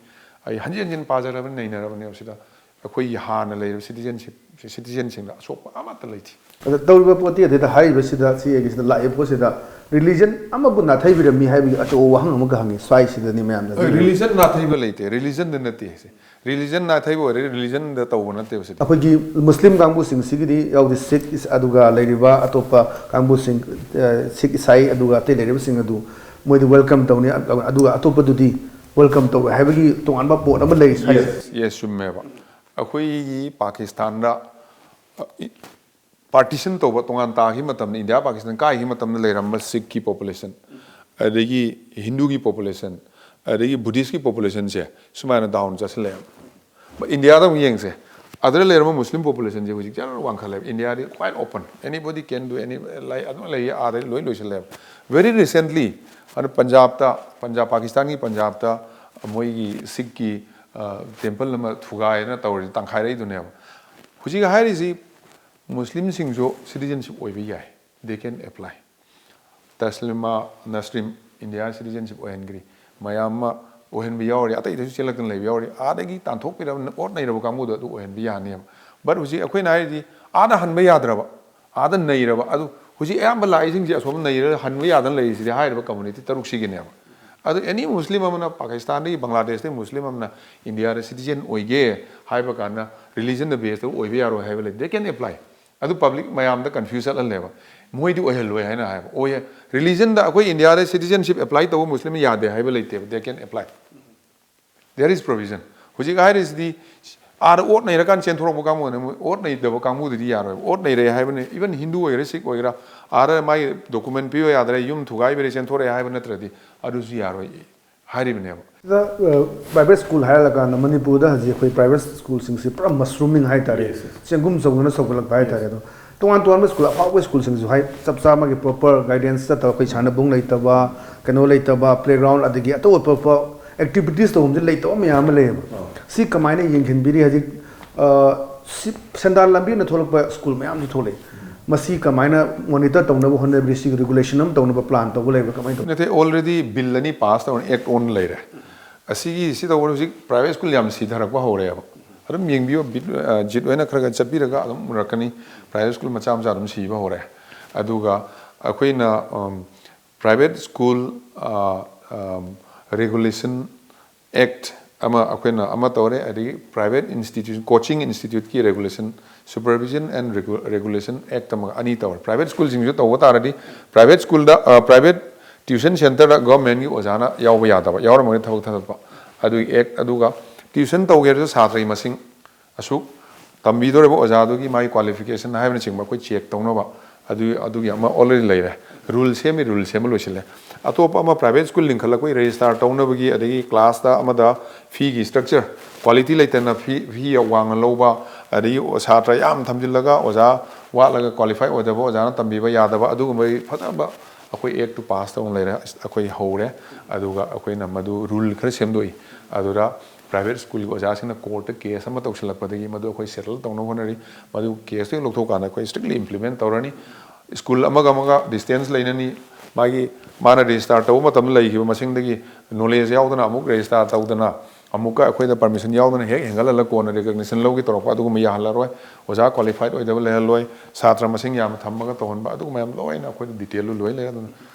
ꯑꯩ ꯍꯟꯖꯤꯟ ꯍꯟꯖꯤꯟ ꯄꯥꯖꯔꯕꯅꯤ, ꯅꯩꯅꯔꯕꯅꯦꯕ ꯁꯤꯗ꯫ ꯑꯩꯈꯣꯏꯒꯤ ꯍꯥꯟꯅ ꯂꯩꯔꯤꯕ citizenship, citizenꯁꯤꯡꯗ ꯑꯁꯣꯛꯄ ꯑꯃꯠꯇ ꯂꯩꯇꯦ꯫ ꯑꯗ ꯇꯧꯔꯤꯕ ꯄꯣꯠꯇꯤ ꯑꯗꯩꯗ ꯍꯥꯏꯔꯤꯕꯁꯤꯗ, ꯁꯤ ꯑꯩꯒꯤꯁꯤꯗ ꯂꯥꯛꯏꯕ ꯄꯣꯠꯁꯤꯗ religion ꯑꯃꯕꯨ ꯅꯥꯊꯩꯕꯤꯔꯝꯃꯤ ꯍꯥꯏꯕꯒꯤ ꯑꯆꯧꯕ ꯋꯥꯍꯪ ꯑꯃꯒ ꯍꯪꯉꯤ꯫ ꯁ꯭ꯋꯥꯏꯁꯤꯗꯅꯤ ꯃꯌꯥꯝꯅ ꯍꯣꯏ, religion ꯅꯥꯊꯩꯕ ꯂꯩꯇꯦ, religionꯗ ꯅꯠꯇꯦ꯫ Religion ꯅꯥꯊꯩꯕ ꯑꯣꯏꯔꯗꯤ religionꯗ ꯇꯧꯕ ꯅꯠꯇꯦꯕ ꯁꯤꯗ꯫ ꯑꯩꯈꯣꯏꯒꯤ ꯃꯨꯁꯂꯤꯝ ꯀꯥꯡꯕꯨꯁꯤꯡꯁꯤꯒꯤꯗꯤ ꯌꯥꯎꯗꯦ, ꯁꯤꯈ ꯑꯗꯨꯒ ꯂꯩꯔꯤꯕ ꯑꯇꯣꯞꯄ ꯀꯥꯡꯕꯨꯁꯤꯡ, ꯑ, ꯁꯤꯈ, ꯏꯁꯥꯏ ꯑꯗꯨꯒ ꯑꯇꯩ ꯂꯩꯔꯤꯕꯁꯤꯡ ꯑꯗꯨ ꯃꯣꯏꯗꯤ welcome ꯇꯧꯅꯤ, ꯑꯗꯨꯒ ꯑꯇꯣꯞꯄꯗꯨꯗꯤ welcome ꯇꯧꯔꯣꯏ ꯍꯥꯏꯕꯒꯤ ꯇꯣꯉꯥꯟꯕ ꯄꯣꯠ ꯑꯃ ꯂꯩ ꯁ꯭ꯋꯥꯏꯁꯦ꯫ Yes, yes, ꯆꯨꯝꯃꯦꯕ꯫ ꯑꯩꯈꯣꯏꯒꯤ ꯄꯥꯀꯤꯁꯇꯥꯟꯗ, ꯑ, ꯏ-, partition ꯇꯧꯕ, ꯇꯣꯉꯥꯟ ꯇꯥꯈꯤꯕ ꯃꯇꯝꯗ, ꯏꯟꯗꯤꯌꯥ ꯄꯥꯀꯤꯁꯇꯥꯟ ꯀꯥꯏꯈꯤꯕ ꯃꯇꯝꯗ ꯂꯩꯔꯝꯕ ꯁꯤꯈꯀꯤ population, ꯑꯗꯒꯤ ꯍꯤꯟꯗꯨꯒꯤ population, ꯑꯗꯒꯤ Buddhistꯀꯤ populationꯁꯦ ꯁꯨꯃꯥꯏꯅ down ꯆꯠꯁꯤꯜꯂꯛꯑꯦꯕ꯫ ꯏꯟꯗꯤꯌꯥꯗ ꯑꯃꯨꯛ ꯌꯦꯡꯁꯦ, ꯑꯗꯨꯗ ꯂꯩꯔꯝꯕ ꯃꯨꯁꯂꯤꯝ populationꯁꯦ ꯍꯧꯖꯤꯛ ꯖꯔ ꯋꯥꯡꯈꯠꯂꯦꯕ꯫ ꯏꯟꯗꯤꯌꯥꯗꯤ quite open, anybody can do any, ꯂꯩ, ꯑꯗꯨꯝ ꯂꯩ, ꯑꯥꯗ ꯂꯣꯏ ꯂꯣꯏꯁꯤꯜꯂꯦꯕ꯫ Very recently, ꯑꯗꯨ ꯄꯟꯖꯥꯕꯇ, ꯄꯟꯖꯥꯕ, ꯄꯥꯀꯤꯁꯇꯥꯟꯒꯤ ꯄꯟꯖꯥꯕꯇ ꯃꯣꯏꯒꯤ ꯁꯤꯈꯀꯤ, ꯑ, temple ꯑꯃ ꯊꯨꯒꯥꯏꯅ ꯇꯧꯔꯤꯁꯤ, ꯇꯪꯈꯥꯏꯔꯛꯏꯗꯨꯅꯦꯕ꯫ ꯍꯧꯖꯤꯛ ꯍꯥꯏꯔꯤꯁꯤ ꯃꯨꯁꯂꯤꯝꯁꯤꯡꯁꯨ citizenship ꯑꯣꯏꯕ ꯌꯥꯏ, they can apply꯫ Taslima Nasrin India citizenship ꯑꯣꯏꯍꯟꯈ꯭ꯔꯤ, ꯃꯌꯥꯝ ꯑꯃ ꯑꯣꯏꯍꯟꯕ ꯌꯥꯎꯔꯤ, ꯑꯇꯩꯗꯁꯨ ꯆꯦꯜꯂꯛꯇꯅ ꯂꯩꯕ ꯌꯥꯎꯔꯤ, ꯑꯥꯗꯒꯤ ꯇꯥꯟꯊꯣꯛꯄꯤꯔꯕ ꯑꯣꯠ ꯅꯩꯔꯕ ꯀꯥꯡꯕꯨꯗꯣ ꯑꯗꯨ ꯑꯣꯏꯍꯟꯕ ꯌꯥꯅꯦꯕ꯫ But ꯍꯧꯖꯤꯛ ꯑꯩꯈꯣꯏꯅ ꯍꯥꯏꯔꯤꯗꯤ ꯑꯥꯗ ꯍꯟꯕ ꯌꯥꯗ꯭ꯔꯕ, ꯑꯥꯗ ꯅꯩꯔꯕ, ꯑꯗꯨ ꯍꯧꯖꯤꯛ ꯑꯌꯥꯝꯕ ꯂꯥꯛꯏꯁꯤꯡꯁꯦ ꯑꯁꯣꯝ ꯅꯩꯔ ꯍꯟꯕ ꯌꯥꯗꯅ ꯂꯩꯔꯤꯁꯤꯗꯤ ꯍꯥꯏꯔꯤꯕ community ꯇꯔꯨꯛꯁꯤꯒꯤꯅꯦꯕ꯫ ꯑꯗꯨ any ꯃꯨꯁꯂꯤꯝ ꯑꯃꯅ ꯄꯥꯀꯤꯁꯇꯥꯟꯗꯒꯤ, ꯕꯪꯒ꯭ꯂꯥꯗꯦꯁꯇꯒꯤ ꯃꯨꯁꯂꯤꯝ ꯑꯃꯅ ꯏꯟꯗꯤꯌꯥꯗ citizen ꯑꯣꯏꯒꯦ ꯍꯥꯏꯕ ꯀꯥꯟꯗ religionꯗ baseꯇ ꯑꯣꯏꯕ ꯌꯥꯔꯣꯏ ꯍꯥꯏꯕ ꯂꯩꯇꯦ, they can apply꯫ ꯑꯗꯨ public ꯃꯌꯥꯝꯗ confuse ꯆꯠꯍꯜꯂꯦꯕ, ꯃꯣꯏꯗꯤ ꯑꯣꯏꯍꯜꯂꯣꯏ ꯍꯥꯏꯅ ꯍꯥꯏꯕ꯫ ꯑꯣꯏ, religionꯗ ꯑꯩꯈꯣꯏ ꯏꯟꯗꯤꯌꯥꯗ citizenship apply ꯇꯧꯕ ꯃꯨꯁꯂꯤꯝ ꯌꯥꯗꯦ ꯍꯥꯏꯕ ꯂꯩꯇꯦꯕ, they can apply, there is provision꯫ ꯍꯧꯖꯤꯛ ꯍꯥꯏꯔꯤꯁꯤꯗꯤ ꯑꯥꯗ ꯑꯣꯠ ꯅꯩꯔꯀꯥꯟꯗ ꯆꯦꯟꯊꯣꯔꯛꯄ ꯀꯥꯡꯕꯨꯅ, ꯃꯣꯏ ꯑꯣꯠ ꯅꯩꯗꯕ ꯀꯥꯡꯕꯨꯗꯨꯗꯤ ꯌꯥꯔꯣꯏꯕ꯫ ꯑꯣꯠ ꯅꯩꯔꯦ ꯍꯥꯏꯕꯅꯤ, even ꯍꯤꯟꯗꯨ ꯑꯣꯏꯒꯦꯔꯥ, ꯁꯤꯈ ꯑꯣꯏꯒꯦꯔꯥ, ꯑꯥꯗ ꯃꯥꯒꯤ document ꯄꯤꯌꯨ ꯌꯥꯗ꯭ꯔꯦ, ꯌꯨꯝ ꯊꯨꯒꯥꯏꯕꯤꯔꯦ, ꯆꯦꯟꯊꯣꯔꯛꯑꯦ ꯍꯥꯏꯕ ꯅꯠꯇ꯭ꯔꯗꯤ ꯑꯗꯨꯁꯨ ꯌꯥꯔꯣꯏ ꯍꯥꯏꯔꯤꯕꯅꯦꯕ꯫ ꯁꯤꯗ, ꯑ, private school ꯍꯥꯏꯔꯀꯥꯟꯗ ꯃꯅꯤꯄꯨꯔꯗ ꯍꯧꯖꯤꯛ ꯑꯩꯈꯣꯏ private schoolꯁꯤꯡꯁꯤ ꯄꯨꯔꯥ mushrooming ꯍꯥꯏꯇꯥꯔꯦ꯫ Yes, yes. ꯆꯦꯡꯒꯨꯝ ꯆꯧꯗꯅ ꯆꯥꯎꯈꯠꯂꯛꯄ ꯍꯥꯏꯇꯥꯔꯦ꯫ ꯑꯗꯣ ꯇꯣꯉꯥꯟ ꯇꯣꯉꯥꯟꯕ school, ꯑꯐꯥꯎꯕ schoolꯁꯤꯡꯁꯨ ꯍꯥꯏ, ꯆꯞ ꯆꯥ ꯃꯥꯒꯤ proper guidance ꯆꯠꯇꯕ, ꯑꯩꯈꯣꯏ ꯁꯥꯟꯅꯕꯨꯡ ꯂꯩꯇꯕ, ꯀꯩꯅꯣ ꯂꯩꯇꯕ, playground, ꯑꯗꯒꯤ ꯑꯇꯣꯞ ꯑꯇꯣꯞꯄ activities ꯇꯧꯐꯝꯁꯦ ꯂꯩꯇꯕ ꯃꯌꯥꯝ ꯑꯃ ꯂꯩꯌꯦꯕ꯫ ꯑꯥ꯫ ꯁꯤ ꯀꯃꯥꯏꯅ ꯌꯦꯡꯁꯤꯟꯕꯤꯔꯤ? ꯍꯧꯖꯤꯛ, ꯑ, ꯁꯤ ꯁꯦꯟꯗꯥꯟ ꯂꯝꯕꯤꯅ ꯊꯣꯛꯂꯛꯄ school ꯃꯌꯥꯝꯁꯨ ꯊꯣꯛꯂꯛꯑꯦ꯫ ꯃꯁꯤ ꯀꯃꯥꯏꯅ monitor ꯇꯧꯅꯕ ꯍꯣꯠꯅꯕꯤꯔꯤ? ꯁꯤꯒꯤ regulation ꯑꯃ ꯇꯧꯅꯕ plan ꯇꯧꯕ ꯂꯩꯕ꯭ꯔꯥ? ꯀꯃꯥꯏꯅ ꯇꯧꯕ? ꯅꯠꯇꯦ, already bill ꯑꯅꯤ pass ꯇꯧꯔꯦ, act ꯑꯣꯟ ꯂꯩꯔꯦ꯫ ꯑꯁꯤꯒꯤ, ꯁꯤ ꯇꯧꯕꯗ ꯍꯧꯖꯤꯛ private school ꯌꯥꯝ ꯁꯤꯊꯔꯛꯄ ꯍꯧꯔꯦꯕ꯫ ꯑꯗꯨꯝ ꯌꯦꯡꯕꯤꯌꯣ, ꯕꯤꯠ, ꯑ, ꯖꯤꯠ ꯑꯣꯏꯅ ꯈꯔ ꯈꯔ ꯆꯠꯄꯤꯔꯒ ꯑꯗꯨꯝ ꯎꯔꯛꯀꯅꯤ꯫ Private school ꯃꯆꯥ ꯃꯆꯥ ꯑꯗꯨꯝ ꯁꯤꯕ ꯍꯧꯔꯦ꯫ ꯑꯗꯨꯒ ꯑꯩꯈꯣꯏꯅ, ꯎꯝ, private school, ꯑ, ꯎꯝ, regulation act ꯑꯃ ꯑꯩꯈꯣꯏꯅ ꯑꯃ ꯇꯧꯔꯦ, ꯑꯗꯒꯤ private institution, coaching instituteꯀꯤ regulation, supervision and regu-, regulation act ꯑꯃꯒ ꯑꯅꯤ ꯇꯧꯔꯦ꯫ Private schoolꯁꯤꯡꯁꯨ ꯇꯧꯕ ꯇꯥꯔꯗꯤ private schoolꯗ, ꯑ, private tuition centreꯗ governmentꯀꯤ ꯑꯣꯖꯥꯅ ꯌꯥꯎꯕ ꯌꯥꯗꯕ, ꯌꯥꯎꯔꯝꯃꯒꯗꯤ ꯊꯕꯛ ꯊꯥꯗꯣꯛꯄ꯫ ꯑꯗꯨꯒꯤ act, ꯑꯗꯨꯒ tuition ꯇꯧꯒꯦ ꯍꯥꯏꯔꯁꯨ ꯁꯥꯇ꯭ꯔꯒꯤ ꯃꯁꯤꯡ ꯑꯁꯨꯛ ꯇꯝꯕꯤꯗꯧꯔꯤꯕ ꯑꯣꯖꯥꯗꯨꯒꯤ ꯃꯥꯒꯤ qualification ꯍꯥꯏꯕꯅꯆꯤꯡꯕ ꯑꯩꯈꯣꯏ check ꯇꯧꯅꯕ ꯑꯗꯨ, ꯑꯗꯨꯒꯤ ꯑꯃ already ꯂꯩꯔꯦ꯫ Rule ꯁꯦꯝꯃꯤ, rule ꯁꯦꯝꯕ ꯂꯣꯏꯁꯤꯜꯂꯦ꯫ ꯑꯇꯣꯞꯄ ꯑꯃ private school ꯂꯤꯡꯈꯠꯂꯛꯄꯒꯤ register ꯇꯧꯅꯕꯒꯤ, ꯑꯗꯒꯤ class ꯇ ꯑꯃꯗ fee ꯒꯤ structure, quality ꯂꯩꯇꯅ fee, fee ꯋꯥꯡꯅ ꯂꯧꯕ, ꯑꯗꯒꯤ ꯁꯥꯇ꯭ꯔ ꯌꯥꯝ ꯊꯝꯖꯤꯜꯂꯒ ꯑꯣꯖꯥ ꯋꯥꯠꯂꯒ qualify ꯑꯣꯏꯗꯕ ꯑꯣꯖꯥꯅ ꯇꯝꯕꯤꯕ ꯌꯥꯗꯕ, ꯑꯗꯨꯒꯨꯝꯕꯒꯤ ꯐꯖꯕ ꯑꯩꯈꯣꯏ act ꯇꯨ pass ꯇꯧꯅ ꯂꯩꯔꯦ꯫ ꯑꯩꯈꯣꯏ ꯍꯧꯔꯦ꯫ ꯑꯗꯨꯒ ꯑꯩꯈꯣꯏꯅ ꯃꯗꯨ rule ꯈꯔ ꯁꯦꯝꯗꯣꯛꯏ꯫ ꯑꯗꯨꯗ private school ꯒꯤ ꯑꯣꯖꯥꯁꯤꯡꯅ court ꯇ case ꯑꯃ ꯇꯧꯁꯤꯜꯂꯛꯄꯗꯒꯤ ꯃꯗꯨ ꯑꯩꯈꯣꯏ settle ꯇꯧꯅꯕ ꯍꯣꯠꯅꯔꯤ꯫ ꯃꯗꯨ case ꯇꯨ ꯍꯦꯛ ꯂꯧꯊꯣꯛꯀꯥꯟꯗ ꯑꯩꯈꯣꯏ strictly implement ꯇꯧꯔꯅꯤ꯫ School ꯑꯃꯒ ꯑꯃꯒ distance ꯂꯩꯅꯅꯤ꯫ ꯃꯥꯒꯤ, ꯃꯥꯅ register ꯇꯧꯕ ꯃꯇꯝꯗ ꯂꯩꯈꯤꯕ ꯃꯁꯤꯡꯗꯒꯤ knowledge ꯌꯥꯎꯗꯅ ꯑꯃꯨꯛ register ꯇꯧꯗꯅ, ꯑꯃꯨꯛꯀ ꯑꯩꯈꯣꯏꯗ permission ꯌꯥꯎꯗꯅ ꯍꯦꯛ ꯍꯦꯟꯒꯠꯍꯜꯂ ꯀꯣꯟꯅ recognition ꯂꯧꯒꯦ ꯇꯧꯔꯛꯄ, ꯑꯗꯨꯒꯨꯝꯕ ꯌꯥꯍꯜꯂꯔꯣꯏ꯫ ꯑꯣꯖꯥ qualified ꯑꯣꯏꯗꯕ ꯂꯩꯍꯜꯂꯣꯏ꯫ ꯁꯥꯇ꯭ꯔ ꯃꯁꯤꯡ ꯌꯥꯝꯅ ꯊꯝꯃꯒ ꯇꯧꯍꯟꯕ, ꯑꯗꯨꯒꯨꯝꯕ ꯌꯥꯝ ꯂꯣꯏꯅ ꯑꯩꯈꯣꯏꯗ detail ꯂꯣꯏ ꯂꯩꯔꯦ꯫ ꯑꯗꯨꯅ,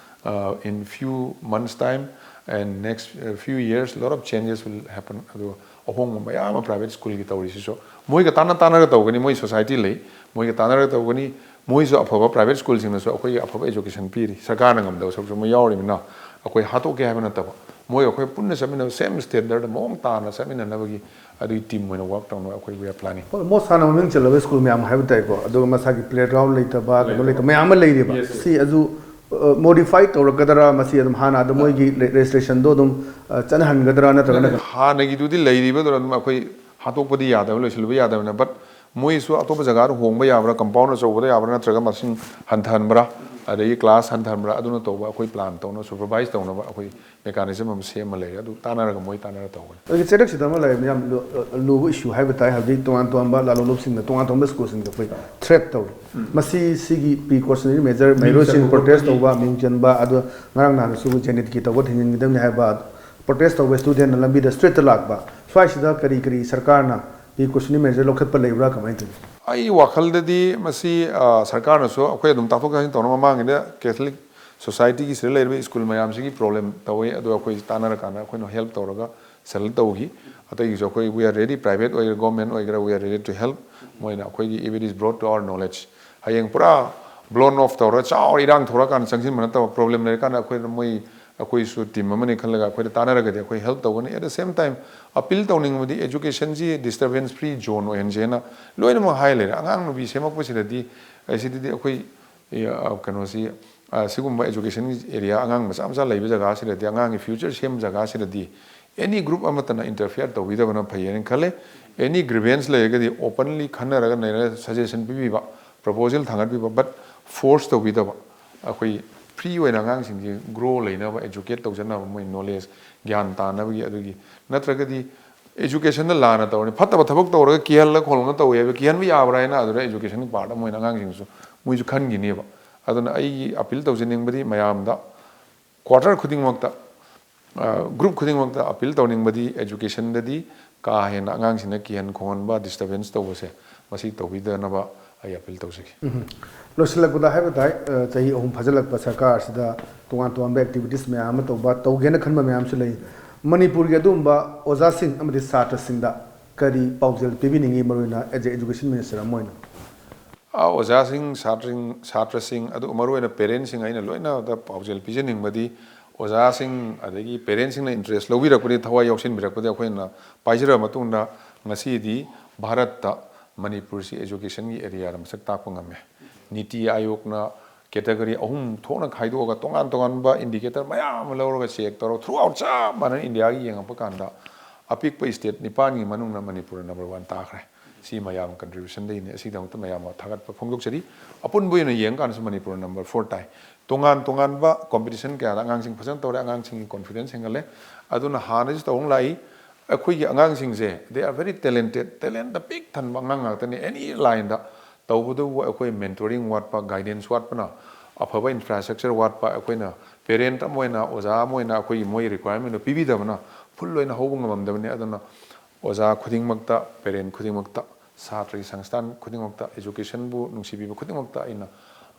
uh, in few months time and next, uh, few years, lot of changes will happen꯫ ꯑꯗꯨꯒ ꯑꯍꯣꯡꯕ ꯃꯌꯥꯝ ꯑꯃ private school ꯒꯤ ꯇꯧꯔꯤꯁꯤꯁꯨ ꯃꯣꯏꯒ ꯇꯥꯟꯅ ꯇꯥꯟꯅꯔꯒ ꯇꯧꯒꯅꯤ꯫ ꯃꯣꯏ society ꯂꯩ, ꯃꯣꯏꯒ ꯇꯥꯟꯅꯔꯒ ꯇꯧꯒꯅꯤ꯫ ꯃꯣꯏꯁꯨ ꯑꯐꯕ private school ꯁꯤꯡꯅꯁꯨ ꯑꯩꯈꯣꯏꯒꯤ ꯑꯐꯕ education ꯄꯤꯔꯤ꯫ ꯁꯔꯀꯥꯔꯅ ꯉꯝꯗꯕ ꯁꯔꯨꯛꯁꯨ ꯃꯣꯏ ꯌꯥꯎꯔꯤꯕꯅꯤꯅ ꯑꯩꯈꯣꯏ ꯍꯥꯠꯇꯣꯛꯀꯦ ꯍꯥꯏꯕ ꯅꯠꯇꯕ, ꯃꯣꯏ ꯑꯩꯈꯣꯏ ꯄꯨꯟꯅ ꯆꯠꯃꯤꯟꯅꯕ same standard ꯗ ꯃꯑꯣꯡ ꯇꯥꯅ ꯆꯠꯃꯤꯟꯅꯅꯕꯒꯤ ꯑꯗꯨꯒꯤ team ꯑꯣꯏꯅ work ꯇꯧꯅꯕ ꯑꯩꯈꯣꯏ we are planning꯫ ꯍꯣꯏ, ꯃꯣꯁ ꯍꯥꯟꯅ ꯃꯃꯤꯡ ꯆꯜꯂꯕ school ꯃꯌꯥꯝ ꯍꯥꯏꯕ ꯇꯥꯏꯀꯣ, ꯑꯗꯨꯒ ꯃꯁꯥꯒꯤ playground ꯂꯩꯇꯕ, ꯀꯩꯅꯣ ꯂꯩꯇꯕ ꯃꯌꯥꯝ ꯑꯃ ꯂꯩꯔꯤꯕ꯫ Yes, yes꯫ ꯁꯤ ꯑꯗꯨ, ꯑ, modify ꯇꯧꯔꯛꯀꯗ꯭ꯔꯥ, ꯃꯁꯤ ꯑꯗꯨꯝ ꯍꯥꯟꯅ ꯑꯗꯨꯝ ꯃꯣꯏꯒꯤ re-, registration ꯗꯣ ꯑꯗꯨꯝ, ꯑ, ꯆꯠꯅꯍꯟꯒꯗ꯭ꯔꯥ ꯅꯠꯇ꯭ꯔꯒꯅ? ꯍꯥꯟꯅꯒꯤꯗꯨꯗꯤ ꯂꯩꯔꯤꯕꯗꯨꯅ ꯑꯗꯨꯝ ꯑꯩꯈꯣꯏ ꯍꯥꯠꯇꯣꯛꯄꯗꯤ ꯌꯥꯗꯕ, ꯂꯣꯏꯁꯤꯜꯂꯨꯕ ꯌꯥꯗꯕꯅꯤꯅ, but ꯃꯣꯏꯁꯨ ꯑꯇꯣꯞꯄ ꯖꯒꯥꯗ ꯍꯣꯡꯕ ꯌꯥꯕ꯭ꯔꯥ, compound ꯑꯆꯧꯕꯗ ꯌꯥꯕ꯭ꯔꯥ, ꯅꯠꯇ꯭ꯔꯒ ꯃꯁꯤꯡ ꯍꯟꯊꯍꯟꯕ꯭ꯔꯥ, ꯑꯗꯒꯤ class ꯍꯟꯊꯍꯟꯕ꯭ꯔꯥ, ꯑꯗꯨꯅ ꯇꯧꯕ ꯑꯩꯈꯣꯏ plan ꯇꯧꯅ supervise ꯇꯧꯅꯕ ꯑꯩꯈꯣꯏ mechanism ꯑꯃ ꯁꯦꯝꯃ ꯂꯩꯔꯦ꯫ ꯑꯗꯨ ꯇꯥꯟꯅꯔꯒ ꯃꯣꯏ ꯇꯥꯟꯅꯔ ꯇꯧꯒꯅꯤ꯫ ꯑꯗꯨꯒꯤ ꯆꯩꯔꯛꯁꯤꯗ ꯑꯃ ꯂꯩꯔꯦ, ꯌꯥꯝ ꯂꯨ-, ꯂꯨꯕ issue ꯍꯥꯏꯕ ꯇꯥꯏ꯫ ꯍꯧꯖꯤꯛ ꯇꯣꯉꯥꯟ ꯇꯣꯉꯥꯟꯕ ꯂꯥꯂꯣꯡꯂꯨꯞꯁꯤꯡꯅ ꯇꯣꯉꯥꯟ ꯇꯣꯉꯥꯟꯕ school ꯁꯤꯡꯗ ꯑꯩꯈꯣꯏ threat ꯇꯧꯔꯤ꯫ ꯃꯁꯤ ꯁꯤꯒꯤ precautionary measure, ꯃꯍꯩꯔꯣꯏꯁꯤꯡ ꯆꯟꯕ protest ꯈꯣꯠꯄꯒꯤ ꯇꯧꯕ, ꯃꯤꯡ ꯆꯟꯕ, ꯑꯗꯨ ꯉꯔꯥꯡ ꯅꯍꯥꯟꯗꯁꯨ ꯖꯦꯅꯤꯠꯀꯤ ꯇꯧꯕ ꯊꯤꯡꯖꯤꯟꯈꯤꯗꯕꯅꯤ ꯍꯥꯏꯕ, protest ꯇꯧꯕ student ꯅ ꯂꯝꯕꯤꯗ street ꯇ ꯂꯥꯛꯄ, ꯁ꯭ꯋꯥꯏꯁꯤꯗ ꯀꯔꯤ ꯀꯔꯤ ꯁꯔꯀꯥꯔꯅ precautionary measure ꯂꯧꯈꯠꯄ ꯂꯩꯕ꯭ꯔꯥ, ꯀꯃꯥꯏꯅ ꯇꯧꯏ? ꯑꯩ ꯋꯥꯈꯜꯗꯗꯤ ꯃꯁꯤ, ꯑ, ꯁꯔꯀꯥꯔꯅꯁꯨ ꯑꯩꯈꯣꯏ ꯑꯗꯨꯝ ꯇꯥꯊꯣꯛ ꯇꯥꯁꯤꯟ ꯇꯧꯅꯕ, ꯃꯃꯥꯡꯒꯤꯗ Catholic Society ꯒꯤ ꯁꯤꯗ ꯂꯩꯔꯤꯕ school ꯃꯌꯥꯝꯁꯤꯒꯤ problem ꯇꯧꯏ, ꯑꯗꯨ ꯑꯩꯈꯣꯏ ꯇꯥꯟꯅꯔꯀꯥꯟꯗ ꯑꯩꯈꯣꯏꯅ help ꯇꯧꯔꯒ settle ꯇꯧꯈꯤ꯫ ꯑꯇꯩꯒꯤꯁꯨ ꯑꯩꯈꯣꯏ we are ready, private ꯑꯣꯏꯒꯦꯔꯥ government ꯑꯣꯏꯒꯦꯔꯥ, we are ready to help꯫ ꯃꯣꯏꯅ ꯑꯩꯈꯣꯏꯒꯤ, if it is brought to our knowledge, ꯍꯌꯦꯡ ꯄꯨꯔꯥ blown off ꯇꯧꯔꯒ ꯆꯥꯎꯔ ꯏꯔꯥꯡ ꯊꯣꯛꯂꯛꯀꯥꯟꯗ ꯆꯪꯁꯤꯟꯕ ꯅꯠꯇꯕ, problem ꯂꯩꯔꯀꯥꯟꯗ ꯑꯩꯈꯣꯏꯅ ꯃꯣꯏ ꯑꯩꯈꯣꯏꯁꯨ ꯇꯤꯝ ꯑꯃꯅꯤ ꯈꯜꯂꯒ ꯑꯩꯈꯣꯏꯗ ꯇꯥꯟꯅꯔꯒꯗꯤ ꯑꯩꯈꯣꯏ ꯍꯦꯜꯞ ꯇꯧꯒꯅꯤ꯫ At the same time, ꯑꯄꯤꯜ ꯇꯧꯅꯤꯡꯕꯗꯤ education ꯁꯤ disturbance free zone ꯑꯣꯏꯍꯟꯁꯦꯅ ꯂꯣꯏꯅꯃꯛ ꯍꯥꯏ ꯂꯩꯔꯦ꯫ ꯑꯉꯥꯡ ꯅꯨꯄꯤ ꯁꯦꯝꯃꯛꯄꯁꯤꯗꯗꯤ, ꯑꯁꯤꯗꯗꯤ ꯑꯩꯈꯣꯏ, ꯑ, ꯀꯩꯅꯣꯁꯤ, ꯑ, ꯁꯤꯒꯨꯝꯕ education ꯑꯦꯔꯤꯌꯥ, ꯑꯉꯥꯡ ꯃꯆꯥ ꯃꯆꯥ ꯂꯩꯕ ꯖꯒꯥꯁꯤꯗꯗꯤ, ꯑꯉꯥꯡꯒꯤ future ꯁꯦꯝꯕ ꯖꯒꯥꯁꯤꯗꯗꯤ any group ꯑꯃꯠꯇꯅ interfere ꯇꯧꯕꯤꯗꯕꯅ ꯐꯩꯌꯦꯅ ꯈꯜꯂꯦ꯫ Any grievance ꯂꯩꯔꯒꯗꯤ openly ꯈꯟꯅꯔꯒ ꯅꯩꯅꯔꯒ suggestion ꯄꯤꯕꯤꯕ, proposal ꯊꯥꯡꯒꯠꯄꯤꯕ, but force ꯇꯧꯕꯤꯗꯕ꯫ ꯑꯩꯈꯣꯏ free ꯑꯣꯏꯅ ꯑꯉꯥꯡꯁꯤꯡꯁꯤ grow ꯂꯩꯅꯕ, educate ꯇꯧꯖꯅꯕ, ꯃꯣꯏ knowledge, ꯒ꯭ꯌꯥꯟ ꯇꯥꯅꯕꯒꯤ꯫ ꯑꯗꯨꯒꯤ ꯅꯠꯇ꯭ꯔꯒꯗꯤ education ꯗ ꯂꯥꯟꯅ ꯇꯧꯔꯅꯤ, ꯐꯠꯇꯕ ꯊꯕꯛ ꯇꯧꯔꯒ ꯀꯤꯍꯜꯂ ꯈꯣꯠꯂꯒ ꯇꯧꯋꯦ ꯍꯥꯏꯕ, ꯀꯤꯍꯟꯕ ꯌꯥꯕ꯭ꯔꯥ ꯍꯥꯏꯅ ꯑꯗꯨꯗ education ꯒꯤ part ꯑꯃ ꯑꯣꯏꯅ ꯑꯉꯥꯡꯁꯤꯡꯁꯨ ꯃꯣꯏꯁꯨ ꯈꯟꯈꯤꯅꯦꯕ꯫ ꯑꯗꯨꯅ ꯑꯩꯒꯤ ꯑꯄꯤꯜ ꯇꯧꯖꯅꯤꯡꯕꯗꯤ ꯃꯌꯥꯝꯗ, quarter ꯈꯨꯗꯤꯡꯃꯛꯇ, ꯑ, group ꯈꯨꯗꯤꯡꯃꯛꯇ ꯑꯄꯤꯜ ꯇꯧꯅꯤꯡꯕꯗꯤ education ꯗꯗꯤ ꯀꯥ ꯍꯦꯟꯅ ꯑꯉꯥꯡꯁꯤꯡꯅ ꯀꯤꯍꯟ ꯈꯣꯡꯍꯟꯕ, disturbance ꯇꯧꯕꯁꯦ, ꯃꯁꯤ ꯇꯧꯕꯤꯗꯅꯕ ꯑꯩ ꯑꯄꯤꯜ ꯇꯧꯖꯒꯦ꯫ ꯎꯝ꯫ ꯂꯣꯏꯁꯤꯜꯂꯛꯄꯗ ꯍꯥꯏꯕ ꯇꯥꯏ, ꯑ, ꯆꯍꯤ ꯑꯍꯨꯝ ꯐꯥꯖꯤꯜꯂꯛꯄ ꯁꯔꯀꯥꯔꯁꯤꯗ ꯇꯣꯉꯥꯟ ꯇꯣꯉꯥꯟꯕ activities ꯃꯌꯥꯝ ꯑꯃ ꯇꯧꯕ, ꯇꯧꯒꯦꯅ ꯈꯟꯕ ꯃꯌꯥꯝꯁꯨ ꯂꯩ꯫ ꯃꯅꯤꯄꯨꯔꯒꯤ ꯑꯗꯨꯒꯨꯝꯕ ꯑꯣꯖꯥꯁꯤꯡ ꯑꯃꯗꯤ ꯁꯥꯇ꯭ꯔꯁꯤꯡꯗ ꯀꯔꯤ ꯄꯥꯎꯖꯦꯜ ꯄꯤꯕꯤꯅꯤꯡꯉꯤ, ꯃꯔꯨꯑꯣꯏꯅ as a education minister ꯑꯃ ꯑꯣꯏꯅ? ꯑ, ꯑꯣꯖꯥꯁꯤꯡ, ꯁꯥꯇ꯭ꯔꯁꯤꯡ, ꯁꯥꯇ꯭ꯔꯁꯤꯡ, ꯑꯗꯨꯒ ꯃꯔꯨꯑꯣꯏꯅ parent ꯁꯤꯡ, ꯑꯩꯅ ꯂꯣꯏꯅꯗ ꯄꯥꯎꯖꯦꯜ ꯄꯤꯖꯅꯤꯡꯕꯗꯤ, ꯑꯣꯖꯥꯁꯤꯡ ꯑꯗꯒꯤ parent ꯁꯤꯡꯅ interest ꯂꯧꯕꯤꯔꯛꯄꯗꯤ, ꯊꯋꯥꯏ ꯌꯥꯎꯁꯤꯟꯕꯤꯔꯛꯄꯗꯤ, ꯑꯩꯈꯣꯏꯅ ꯄꯥꯏꯖꯔꯕ ꯃꯇꯨꯡꯗ ꯉꯁꯤꯗꯤ ꯚꯥꯔꯠꯇ ꯃꯅꯤꯄꯨꯔꯁꯤ education ꯒꯤ area ꯗ ꯃꯁꯛ ꯇꯥꯛꯄ ꯉꯝꯃꯦ꯫ ꯅꯤꯇꯤ ꯑꯥꯌꯣꯒꯅ category ꯑꯍꯨꯝ ꯊꯣꯛꯅ ꯈꯥꯏꯗꯣꯛꯑꯒ ꯇꯣꯉꯥꯟ ꯇꯣꯉꯥꯟꯕ indicator ꯃꯌꯥꯝ ꯑꯃ ꯂꯧꯔꯒ check ꯇꯧꯔꯒ throughout ꯆꯞ ꯃꯥꯟꯅꯅ ꯏꯟꯗꯤꯌꯥꯒꯤ ꯌꯦꯡꯉꯛꯄ ꯀꯥꯟꯗ ꯑꯄꯤꯛꯄ state ꯅꯤꯄꯥꯟꯒꯤ ꯃꯅꯨꯡꯗ ꯃꯅꯤꯄꯨꯔꯅ number one ꯇꯥꯈ꯭ꯔꯦ꯫ ꯁꯤ ꯃꯌꯥꯝ contribution ꯗꯒꯤꯅꯤ꯫ ꯑꯁꯤꯒꯤꯗꯃꯛꯇ ꯃꯌꯥꯝ ꯊꯥꯒꯠꯄ ꯐꯣꯡꯗꯣꯛꯆꯔꯤ꯫ ꯑꯄꯨꯟꯕ ꯑꯣꯏꯅ ꯌꯦꯡꯉꯀꯥꯟꯗꯁꯨ ꯃꯅꯤꯄꯨꯔꯅ number four ꯇꯥꯏ꯫ ꯇꯣꯉꯥꯟ ꯇꯣꯉꯥꯟꯕ competition ꯀꯌꯥꯗ ꯑꯉꯥꯡꯁꯤꯡ ꯐꯖꯅ ꯇꯧꯔꯦ, ꯑꯉꯥꯡꯁꯤꯡꯒꯤ confidence ꯍꯦꯟꯒꯠꯂꯦ꯫ ꯑꯗꯨꯅ ꯍꯥꯟꯅꯁꯨ ꯇꯧꯔ ꯂꯥꯛꯏ, ꯑꯩꯈꯣꯏꯒꯤ ꯑꯉꯥꯡꯁꯤꯡꯁꯦ, they are very talented, talent ꯗ ꯄꯤꯛ ꯊꯟꯕ ꯑꯉꯥꯡ ꯉꯥꯛꯇꯅꯤ꯫ Any line ꯗ ꯇꯧꯕꯗꯨꯕꯨ ꯑꯩꯈꯣꯏ mentoring ꯋꯥꯠꯄ, guidance ꯋꯥꯠꯄꯅ, ꯑꯐꯕ infrastructure ꯋꯥꯠꯄ, ꯑꯩꯈꯣꯏꯅ parent ꯑꯃ ꯑꯣꯏꯅ, ꯑꯣꯖꯥ ꯑꯃ ꯑꯣꯏꯅ ꯑꯩꯈꯣꯏꯒꯤ ꯃꯣꯏ requirement ꯗꯣ ꯄꯤꯕꯤꯗꯕꯅ full ꯑꯣꯏꯅ ꯍꯧꯕ ꯉꯝꯃꯝꯗꯕꯅꯤ꯫ ꯑꯗꯨꯅ ꯑꯣꯖꯥ ꯈꯨꯗꯤꯡꯃꯛꯇ, parent ꯈꯨꯗꯤꯡꯃꯛꯇ, ꯁꯥꯇ꯭ꯔꯒꯤ ꯁꯪꯁꯊꯥꯟ ꯈꯨꯗꯤꯡꯃꯛꯇ, education ꯕꯨ ꯅꯨꯡꯁꯤꯕꯤꯕ ꯈꯨꯗꯤꯡꯃꯛꯇ ꯑꯩꯅ,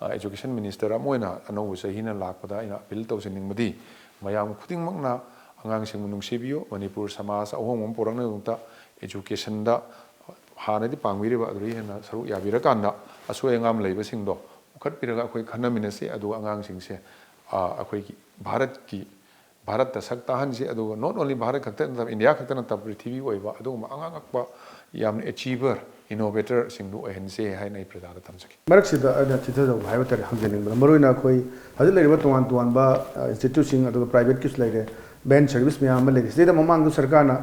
ꯑ, education minister ꯑꯃ ꯑꯣꯏꯅ ꯑꯅꯧꯕ ꯆꯍꯤꯅ ꯂꯥꯛꯄꯗ ꯑꯩꯅ appeal ꯇꯧꯖꯅꯤꯡꯕꯗꯤ, ꯃꯌꯥꯝ ꯈꯨꯗꯤꯡꯃꯛꯅ ꯑꯉꯥꯡꯁꯤꯡꯕꯨ ꯅꯨꯡꯁꯤꯕꯤꯌꯨ꯫ ꯃꯅꯤꯄꯨꯔ ꯁꯃꯥꯖ ꯑꯍꯣꯡꯕ ꯑꯃ ꯄꯨꯔꯛꯅꯕꯒꯤꯗꯃꯛꯇ education ꯗ ꯍꯥꯟꯅꯗꯤ ꯄꯥꯡꯕꯤꯔꯤꯕ ꯑꯗꯨꯗꯒꯤ ꯍꯦꯟꯅ ꯁꯔꯨꯛ ꯌꯥꯕꯤꯔꯀꯥꯟꯗ ꯑꯁꯣꯏ ꯑꯉꯥꯝ ꯂꯩꯕꯁꯤꯡꯗꯣ ꯄꯨꯈꯠꯄꯤꯔꯒ ꯑꯩꯈꯣꯏ ꯈꯟꯅꯃꯤꯟꯅꯁꯤ꯫ ꯑꯗꯨꯒ ꯑꯉꯥꯡꯁꯤꯡꯁꯦ, ꯑ, ꯑꯩꯈꯣꯏꯒꯤ ꯚꯥꯔꯠꯀꯤ, ꯚꯥꯔꯠꯇ ꯁꯛ ꯇꯥꯍꯟꯁꯤ, ꯑꯗꯨꯒ not only ꯚꯥꯔꯠ ꯈꯛꯇ ꯅꯠꯇꯕ, ꯏꯟꯗꯤꯌꯥ ꯈꯛꯇ ꯅꯠꯇꯕ, ꯄ꯭ꯔꯤꯊꯤꯕꯤ ꯑꯣꯏꯕ ꯑꯗꯨꯒꯨꯝꯕ ꯑꯉꯥꯡ ꯑꯉꯛꯄ, ꯌꯥꯝꯅ achiever, innovatorꯁꯤꯡꯗꯨ ꯑꯣꯏꯍꯟꯁꯦ ꯍꯥꯏꯅ ꯑꯩ ꯄ꯭ꯔꯖꯥꯗ ꯊꯝꯖꯒꯦ꯫ ꯃꯔꯛꯁꯤꯗ ꯑꯩꯅ ꯆꯤꯊꯖꯧꯕ ꯍꯥꯏꯕ ꯇꯥꯔꯦ, ꯍꯪꯖꯅꯤꯡꯕꯗ, ꯃꯔꯨꯑꯣꯏꯅ ꯑꯩꯈꯣꯏ ꯍꯧꯖꯤꯛ ꯂꯩꯔꯤꯕ ꯇꯣꯉꯥꯟ ꯇꯣꯉꯥꯟꯕ, ꯑ, instituteꯁꯤꯡ, ꯑꯗꯨꯒ privateꯀꯤꯁꯨ ꯂꯩꯔꯦ, van service ꯃꯌꯥꯝ ꯑꯃ ꯂꯩꯔꯦ꯫ ꯁꯤꯗꯩꯗ ꯃꯃꯥꯡꯗ ꯁꯔꯀꯥꯔꯅ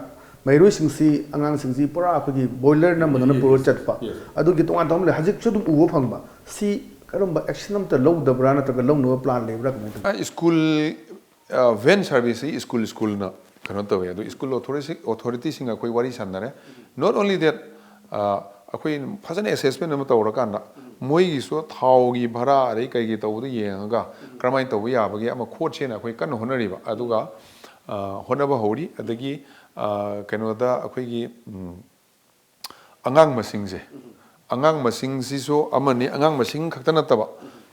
ꯃꯍꯩꯔꯣꯏꯁꯤꯡꯁꯤ, ꯑꯉꯥꯡꯁꯤꯡꯁꯤ ꯄꯨꯔꯥ ꯑꯩꯈꯣꯏꯒꯤ boiler ꯅꯝꯕꯗꯧꯅ ꯄꯨꯔ ꯆꯠꯄ, ꯑꯗꯨꯒꯤ ꯇꯣꯉꯥꯟ ꯇꯣꯉꯥꯟꯕ ꯂꯩ꯫ ꯍꯧꯖꯤꯛꯁꯨ ꯑꯗꯨꯝ ꯎꯕ ꯐꯪꯕ꯫ ꯁꯤ ꯀꯔꯝꯕ action ꯑꯃꯇ ꯂꯧꯗꯕ꯭ꯔꯥ, ꯅꯠꯇ꯭ꯔꯒ ꯂꯧꯅꯕ plan ꯂꯩꯕ꯭ꯔꯥ, ꯀꯃꯥꯏꯅ ꯇꯧꯏ? ꯑ, school, ꯑ, van serviceꯁꯤ school, schoolꯅ ꯀꯩꯅꯣ ꯇꯧꯋꯦ, ꯑꯗꯨ school authority, authorityꯁꯤꯡꯒ ꯑꯩꯈꯣꯏ ꯋꯥꯔꯤ ꯁꯥꯟꯅꯔꯦ꯫ Not only that, ꯑ, ꯑꯩꯈꯣꯏ ꯐꯖꯅ assessment ꯑꯃ ꯇꯧꯔꯀꯥꯟꯗ ꯃꯣꯏꯒꯤꯁꯨ ꯊꯥꯎꯒꯤ ꯚꯔꯥ ꯑꯗꯩ ꯀꯩꯒꯤ ꯇꯧꯕꯗꯣ ꯌꯦꯡꯉꯒ ꯀꯔꯝꯍꯥꯏꯅ ꯇꯧꯕ ꯌꯥꯕꯒꯦ ꯑꯃ ꯈꯣꯠꯁꯦꯅ ꯑꯩꯈꯣꯏ ꯀꯟꯅ ꯍꯣꯠꯅꯔꯤꯕ꯫ ꯑꯗꯨꯒ, ꯑ, ꯍꯣꯠꯅꯕ ꯍꯧꯔꯤ꯫ ꯑꯗꯒꯤ, ꯑ, ꯀꯩꯅꯣꯗ ꯑꯩꯈꯣꯏꯒꯤ, ꯎꯝ, ꯑꯉꯥꯡ ꯃꯁꯤꯡꯁꯦ, ꯑꯉꯥꯡ ꯃꯁꯤꯡꯁꯤꯁꯨ ꯑꯃꯅꯤ꯫ ꯑꯉꯥꯡ ꯃꯁꯤꯡ ꯈꯛꯇ ꯅꯠꯇꯕ,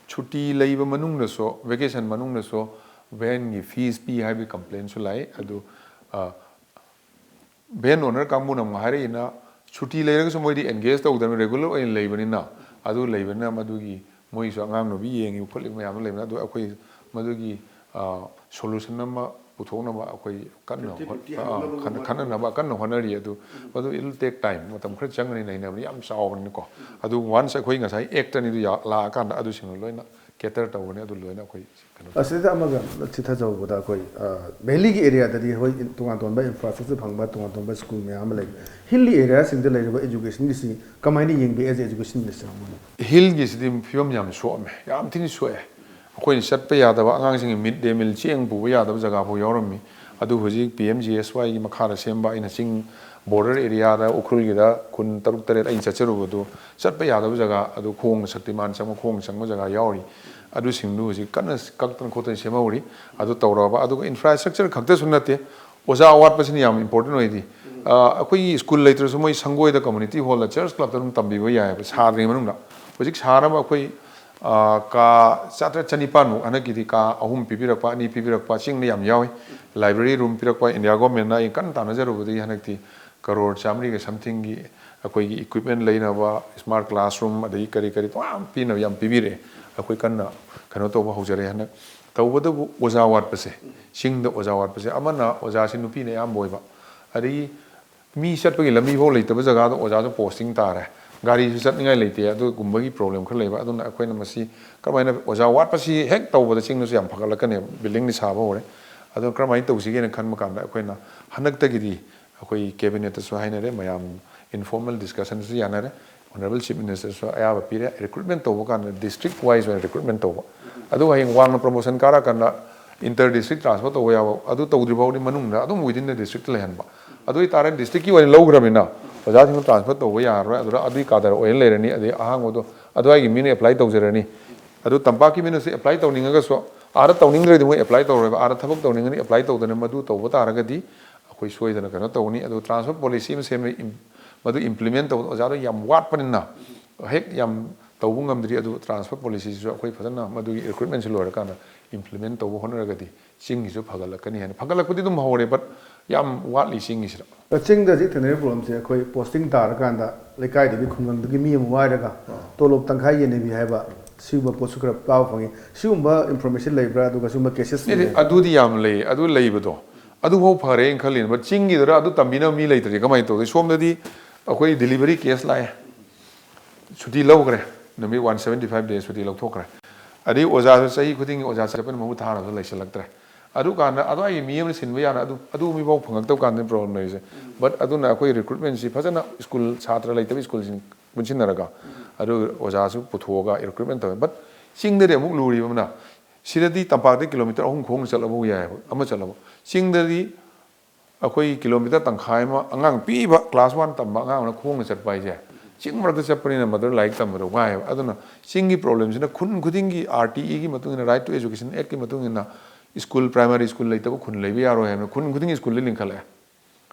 ꯁꯨꯇꯤ ꯂꯩꯕ ꯃꯅꯨꯡꯗꯁꯨ, vacation ꯃꯅꯨꯡꯗꯁꯨ vanꯒꯤ fees ꯄꯤ ꯍꯥꯏꯕꯒꯤ complaintꯁꯨ ꯂꯥꯛꯏ꯫ ꯑꯗꯨ, ꯑ, van owner ꯀꯥꯡꯕꯨꯅ ꯑꯃꯨꯛ ꯍꯥꯏꯔꯛꯏꯅ, ꯁꯨꯇꯤ ꯂꯩꯔꯒꯁꯨ ꯃꯣꯏꯗꯤ engage ꯇꯧꯗꯕꯅꯤ, regular ꯑꯣꯏꯅ ꯂꯩꯕꯅꯤꯅ, ꯑꯗꯨ ꯂꯩꯕꯅꯤꯅ ꯃꯗꯨꯒꯤ ꯃꯣꯏꯒꯤꯁꯨ ꯑꯉꯥꯡ ꯅꯨꯕꯤ ꯌꯦꯡꯉꯤꯕ ꯈꯣꯠꯂꯤꯕ ꯃꯌꯥꯝ ꯑꯃ ꯂꯩꯕꯅꯤ꯫ ꯑꯗꯨ ꯑꯩꯈꯣꯏ ꯃꯗꯨꯒꯤ, ꯑ, solution ꯑꯃ ꯄꯨꯊꯣꯛꯅꯕ ꯑꯩꯈꯣꯏ ꯀꯟꯅ ꯍꯣꯠ-, ꯑ, ꯈꯟꯅ-, ꯈꯟꯅꯅꯕ ꯀꯟꯅ ꯍꯣꯠꯅꯔꯤ꯫ ꯑꯗꯨ ꯃꯗꯨ it will take time, ꯃꯇꯝ ꯈꯔ ꯆꯪꯒꯅꯤ, ꯅꯩꯅꯕꯅꯤ, ꯌꯥꯝ ꯆꯥꯎꯕꯅꯤꯅꯀꯣ꯫ ꯑꯗꯨ once ꯑꯩꯈꯣꯏ ꯉꯁꯥꯏ actꯅꯤꯗꯨ ꯌꯥ-, ꯂꯥꯛꯑꯀꯥꯟꯗ ꯑꯗꯨꯁꯤꯡꯗꯣ ꯂꯣꯏꯅ cater ꯇꯧꯒꯅꯤ꯫ ꯑꯗꯨ ꯂꯣꯏꯅ ꯑꯩꯈꯣꯏ ꯀꯩꯅꯣ ꯇꯧ- ꯑꯁꯤꯗ ꯑꯃꯒ ꯆꯤꯊꯖꯍꯧꯕꯗ ꯑꯩꯈꯣꯏ, ꯑ, valleyꯒꯤ areaꯗꯗꯤ ꯍꯣꯏ, ꯇꯣꯉꯥꯟ ꯇꯣꯉꯥꯟꯕ infrastructure ꯐꯪꯕ, ꯇꯣꯉꯥꯟ ꯇꯣꯉꯥꯟꯕ school ꯃꯌꯥꯝ ꯑꯃ ꯂꯩ꯫ Hillꯒꯤ areaꯁꯤꯡꯗ ꯂꯩꯔꯤꯕ educationꯒꯤꯁꯤ ꯀꯃꯥꯏꯅ ꯌꯦꯡꯕꯤ as a education minister ꯑꯃꯅ? Hillꯒꯤꯁꯤꯗꯤ ꯐꯤꯕꯝ ꯌꯥꯝ ꯁꯣꯛꯑꯝꯃꯦ, ꯌꯥꯝ ꯊꯤꯅ ꯁꯣꯛꯑꯦ꯫ ꯑꯩꯈꯣꯏꯅ ꯆꯠꯄ ꯌꯥꯗꯕ, ꯑꯉꯥꯡꯁꯤꯡꯒꯤ mid day meal ꯆꯦꯡ ꯄꯨꯕ ꯌꯥꯗꯕ ꯖꯒꯥ ꯐꯥꯎ ꯌꯥꯎꯔꯝꯃꯤ꯫ ꯑꯗꯨ ꯍꯧꯖꯤꯛ P M G S Yꯒꯤ ꯃꯈꯥꯗ ꯁꯦꯝꯕ, ꯑꯩꯅ ꯆꯤꯡ border areaꯗ, ꯎꯈ꯭ꯔꯨꯜꯒꯤꯗ ꯈꯨꯟ ꯇꯔꯨꯛ ꯇꯔꯦꯠ ꯑꯩꯅ ꯆꯠꯆꯔꯨꯕꯗꯨ, ꯆꯠꯄ ꯌꯥꯗꯕ ꯖꯒꯥ ꯑꯗꯨ, ꯈꯣꯡꯅ ꯁꯛꯇꯤꯃꯥꯟ ꯆꯪꯕ, ꯈꯣꯡꯅ ꯆꯪꯕ ꯖꯒꯥ ꯌꯥꯎꯔꯤ꯫ ꯑꯗꯨꯁꯤꯡꯗꯨ ꯍꯧꯖꯤꯛ ꯀꯟꯅ ꯀꯛꯇꯅ ꯈꯣꯠꯇꯅ ꯁꯦꯝꯍꯧꯔꯤ꯫ ꯑꯗꯨ ꯇꯧꯔꯕ, ꯑꯗꯨꯒ infrastructure ꯈꯛꯇꯁꯨ ꯅꯠꯇꯦ, ꯑꯣꯖꯥ ꯑꯋꯥꯠꯄꯁꯤꯅ ꯌꯥꯝ important ꯑꯣꯏꯔꯤ꯫ ꯑ, ꯑꯩꯈꯣꯏꯒꯤ school ꯂꯩꯇ꯭ꯔꯁꯨ ꯃꯣꯏ ꯁꯪꯒꯣꯏꯗ, community hallꯗ, church clubꯇ ꯑꯗꯨꯝ ꯇꯝꯕꯤꯕ ꯌꯥꯏꯑꯕ, ꯁꯥꯗ꯭ꯔꯤꯉꯩ ꯃꯅꯨꯡꯗ꯫ ꯍꯧꯖꯤꯛ ꯁꯥꯅꯕ ꯑꯩꯈꯣꯏ, ꯑ, ꯀꯥ ꯆꯥꯇ꯭ꯔꯦꯠ ꯆꯅꯤꯄꯥꯟꯃꯨꯛ, ꯍꯟꯗꯛꯀꯤꯗꯤ ꯀꯥ ꯑꯍꯨꯝ ꯄꯤꯕꯤꯔꯛꯄ, ꯑꯅꯤ ꯄꯤꯕꯤꯔꯛꯄ, ꯆꯤꯡꯗ ꯌꯥꯝ ꯌꯥꯎꯏ꯫ Library room ꯄꯤꯔꯛꯄ, India governmentꯅ ꯑꯩ ꯀꯟꯅ ꯇꯥꯟꯅꯖꯔꯨꯕꯗꯒꯤ ꯍꯟꯗꯛꯇꯤ ꯀꯔꯣꯔ ꯆꯥꯃꯔꯤꯒ somethingꯒꯤ ꯑꯩꯈꯣꯏꯒꯤ equipment ꯂꯩꯅꯕ, smart classroom, ꯑꯗꯒꯤ ꯀꯔꯤ ꯀꯔꯤ ꯇꯣꯉꯥꯟ ꯄꯤꯅꯕ ꯌꯥꯝ ꯄꯤꯕꯤꯔꯛꯑꯦ꯫ ꯑꯩꯈꯣꯏ ꯀꯟꯅ ꯀꯩꯅꯣ ꯇꯧꯕ ꯍꯧꯖꯔꯦ ꯍꯟꯗꯛ꯫ ꯇꯧꯕꯇꯕꯨ ꯑꯣꯖꯥ ꯋꯥꯠꯄꯁꯦ, ꯆꯤꯡꯗ ꯑꯣꯖꯥ ꯋꯥꯠꯄꯁꯦ, ꯑꯃꯅ ꯑꯣꯖꯥꯁꯤ ꯅꯨꯄꯤꯅ ꯑꯌꯥꯝꯕ ꯑꯣꯏꯕ, ꯑꯗꯒꯤ ꯃꯤ ꯆꯠꯄꯒꯤ ꯂꯝꯕꯤ ꯐꯥꯎ ꯂꯩꯇꯕ ꯖꯒꯥꯗ ꯑꯣꯖꯥꯁꯨ posting ꯇꯥꯔꯦ, ꯒꯥꯔꯤꯁꯨ ꯆꯠꯅꯤꯡꯉꯥꯏ ꯂꯩꯇꯦ, ꯑꯗꯨꯒꯨꯝꯕꯒꯤ problem ꯈꯔ ꯂꯩꯕ꯫ ꯑꯗꯨꯅ ꯑꯩꯈꯣꯏꯅ ꯃꯁꯤ ꯀꯔꯝꯍꯥꯏꯅ, ꯑꯣꯖꯥ ꯋꯥꯠꯄꯁꯤ ꯍꯦꯛ ꯇꯧꯕꯗ ꯆꯤꯡꯗꯁꯨ ꯌꯥꯝ ꯐꯒꯠꯂꯛꯀꯅꯦꯕ, buildingꯗꯤ ꯁꯥꯕ ꯍꯧꯔꯦ꯫ ꯑꯗꯣ ꯀꯔꯝꯍꯥꯏꯅ ꯇꯧꯁꯤꯒꯦꯅ ꯈꯟꯕ ꯀꯥꯟꯗ ꯑꯩꯈꯣꯏꯅ ꯍꯟꯗꯛꯇꯒꯤꯗꯤ ꯑꯩꯈꯣꯏ cabinetꯇꯁꯨ ꯍꯥꯏꯅꯔꯦ, ꯃꯌꯥꯝ informal discussionꯁꯨ ꯌꯥꯅꯔꯦ꯫ Honourable Chief Ministerꯁꯨ ꯑꯌꯥꯕ ꯄꯤꯔꯦ, recruitment ꯇꯧꯕ ꯀꯥꯟꯗ district wise ꯑꯣꯏꯅ recruitment ꯇꯧꯕ꯫ ꯑꯗꯨꯒ ꯍꯌꯦꯡ ꯋꯥꯡꯅ promotion ꯀꯥꯔꯀꯥꯟꯗ inter district transfer ꯇꯧꯕ ꯌꯥꯕ, ꯑꯗꯨ ꯇꯧꯗ꯭ꯔꯤ ꯐꯥꯎꯗꯤ ꯃꯅꯨꯡꯗ ꯑꯗꯨꯝ within the district ꯂꯩꯍꯟꯕ꯫ ꯑꯗꯨ ꯑꯣꯏꯇꯥꯔꯗꯤ districtꯀꯤ ꯑꯣꯏꯅ ꯂꯧꯈ꯭ꯔꯕꯅꯤꯅ ꯑꯣꯖꯥꯁꯤꯡꯗꯣ transfer ꯇꯧꯕ ꯌꯥꯔꯔꯣꯏ, ꯑꯗꯨꯗ ꯑꯗꯨꯒꯤ cadre ꯑꯣꯏꯅ ꯂꯩꯔꯅꯤ꯫ ꯑꯗꯩ ꯑꯍꯥꯡꯕꯗꯣ ꯑꯗꯨꯋꯥꯏꯒꯤ ꯃꯤꯅ apply ꯇꯧꯖꯔꯅꯤ꯫ ꯑꯗꯨ ꯇꯝꯄꯥꯛꯀꯤ ꯃꯤꯅꯁꯨ apply ꯇꯧꯅꯤꯡꯉꯒꯁꯨ, ꯑꯥꯗ ꯇꯧꯅꯤꯡꯗ꯭ꯔꯗꯤ ꯃꯣꯏ apply ꯇꯧꯔꯣꯏꯕ, ꯑꯥꯗ ꯊꯕꯛ ꯇꯧꯅꯤꯡꯉꯗꯤ apply ꯇꯧꯗꯅ ꯃꯗꯨ ꯇꯧꯕ ꯇꯥꯔꯒꯗꯤ ꯑꯩꯈꯣꯏ ꯁꯣꯏꯗꯅ ꯀꯩꯅꯣ ꯇꯧꯒꯅꯤ꯫ ꯑꯗꯨ transfer policy ꯑꯃ ꯁꯦꯝꯃꯦ, ꯏꯝ-, ꯃꯗꯨ implement ꯇꯧꯕꯗ ꯑꯣꯖꯥꯗꯣ ꯌꯥꯝ ꯋꯥꯠꯄꯅꯤꯅ ꯍꯦꯛ ꯌꯥꯝ ꯇꯧꯕ ꯉꯝꯗ꯭ꯔꯤ꯫ ꯑꯗꯨ transfer policyꯁꯤꯁꯨ ꯑꯩꯈꯣꯏ ꯐꯖꯅ ꯃꯗꯨꯒꯤ recruitmentꯁꯤ ꯂꯣꯏꯔꯀꯥꯟꯗ implement ꯇꯧꯕ ꯍꯣꯠꯅꯔꯒꯗꯤ ꯆꯤꯡꯒꯤꯁꯨ ꯐꯒꯠꯂꯛꯀꯅꯤ ꯍꯥꯏꯅ꯫ ꯐꯒꯠꯂꯛꯄꯗꯤ ꯑꯗꯨꯝ ꯍꯧꯔꯦ, but ꯌꯥꯝ ꯋꯥꯠꯂꯤ ꯆꯤꯡꯒꯤꯁꯤꯗ꯫ ꯆꯤꯡꯗ ꯍꯧꯖꯤꯛ ꯊꯦꯡꯅꯔꯤꯕ problemꯁꯦ ꯑꯩꯈꯣꯏ posting ꯇꯥꯔꯀꯥꯟꯗ ꯂꯩꯀꯥꯏꯗꯨꯒꯤ ꯈꯨꯡꯒꯪꯗꯨꯒꯤ ꯃꯤ ꯑꯃ ꯋꯥꯏꯔꯒ ꯇꯣꯂꯣꯞ ꯇꯪꯈꯥꯏ ꯌꯦꯟꯅꯕꯤ ꯍꯥꯏꯕ, ꯁꯤꯒꯨꯝꯕ ꯄꯣꯠꯁꯨ ꯈꯔ ꯇꯥꯕ ꯐꯪꯉꯤ꯫ ꯁꯤꯒꯨꯝꯕ information ꯂꯩꯕ꯭ꯔꯥ? ꯑꯗꯨꯒ ꯁꯤꯒꯨꯝꯕ cases ꯅꯠꯇꯦ, ꯑꯗꯨꯗꯤ ꯌꯥꯝ ꯂꯩ, ꯑꯗꯨ ꯂꯩꯕꯗꯣ ꯑꯗꯨꯐꯥꯎ ꯐꯔꯦꯅ ꯈꯜꯂꯤꯅꯦ꯫ But ꯆꯤꯡꯒꯤꯗꯨꯔ ꯑꯗꯨ ꯇꯝꯕꯤꯅꯕ ꯃꯤ ꯂꯩꯇ꯭ꯔꯗꯤ ꯀꯃꯥꯏꯅ ꯇꯧꯗꯣꯏ? ꯁꯣꯝꯗꯗꯤ ꯑꯩꯈꯣꯏ delivery case ꯂꯥꯛꯑꯦ, ꯁꯨꯇꯤ ꯂꯧꯈ꯭ꯔꯦ, ꯅꯨꯃꯤꯠ one seventy five days ꯁꯨꯇꯤ ꯂꯧꯊꯣꯛꯈ꯭ꯔꯦ꯫ ꯑꯗꯩ ꯑꯣꯖꯥꯁꯨ ꯆꯍꯤ ꯈꯨꯗꯤꯡꯒꯤ ꯑꯣꯖꯥ ꯆꯠꯄꯅ ꯃꯍꯨꯠ ꯊꯥꯅꯕꯁꯨ ꯂꯩꯁꯤꯜꯂꯛꯇ꯭ꯔꯦ꯫ ꯑꯗꯨꯀꯥꯟꯗ ꯑꯗꯨꯋꯥꯏꯒꯤ ꯃꯤ ꯑꯃꯅ ꯁꯤꯟꯕ ꯌꯥꯅ ꯑꯗꯨ, ꯑꯗꯨ ꯃꯤꯐꯥꯎ ꯐꯪꯉꯛꯇꯕ ꯀꯥꯟꯗ problem ꯂꯩꯔꯤꯁꯦ꯫ But ꯑꯗꯨꯅ ꯑꯩꯈꯣꯏ recruitmentꯁꯤ ꯐꯖꯅ ꯁ꯭ꯀꯨꯜ ꯁꯥꯇ꯭ꯔ ꯂꯩꯇꯕ ꯁ꯭ꯀꯨꯜꯁꯤꯡ ꯄꯨꯟꯁꯤꯟꯅꯔꯒ ꯑꯗꯨ ꯑꯣꯖꯥꯁꯨ ꯄꯨꯊꯣꯛꯑꯒ recruitment ꯇꯧꯋꯦ꯫ But ꯆꯤꯡꯗꯗꯤ ꯑꯃꯨꯛ ꯂꯨꯔꯤꯕ ꯑꯃꯅ, ꯁꯤꯗꯗꯤ ꯇꯝꯄꯥꯛꯇ ꯀꯤꯂꯣꯃꯤꯇꯔ ꯑꯍꯨꯝ ꯈꯣꯡꯅ ꯆꯠꯂꯕ ꯌꯥꯏꯑꯕ, ꯑꯃ ꯆꯠꯂꯕ꯫ ꯆꯤꯡꯗꯗꯤ ꯑꯩꯈꯣꯏ ꯀꯤꯂꯣꯃꯤꯇꯔ ꯇꯪꯈꯥꯏ ꯑꯃ ꯑꯉꯥꯡ ꯄꯤꯛꯏꯕ class one ꯇꯝꯕ ꯑꯉꯥꯡ ꯑꯃꯅ ꯈꯣꯡꯅ ꯆꯠꯄ ꯍꯥꯏꯁꯦ, ꯆꯤꯡ ꯃꯔꯛꯇ ꯆꯠꯄꯅꯤꯅ ꯃꯗꯨꯗ ꯂꯥꯏꯔꯤꯛ ꯇꯝꯕꯗ ꯋꯥꯏꯑꯦꯕ꯫ ꯑꯗꯨꯅ ꯆꯤꯡꯒꯤ problemꯁꯤꯅ ꯈꯨꯟ ꯈꯨꯗꯤꯡꯒꯤ R T Eꯒꯤ ꯃꯇꯨꯡ ꯏꯟꯅ, Right to Education Actꯀꯤ ꯃꯇꯨꯡ ꯏꯟꯅ, ꯁ꯭ꯀꯨꯜ, primary ꯁ꯭ꯀꯨꯜ ꯂꯩꯇꯕ ꯈꯨꯟ ꯂꯩꯕ ꯌꯥꯔꯣꯏ ꯍꯥꯏꯕꯅ ꯈꯨꯟ ꯈꯨꯗꯤꯡꯒꯤ ꯁ꯭ꯀꯨꯜꯗ ꯂꯤꯡꯈꯠꯂꯛꯑꯦ꯫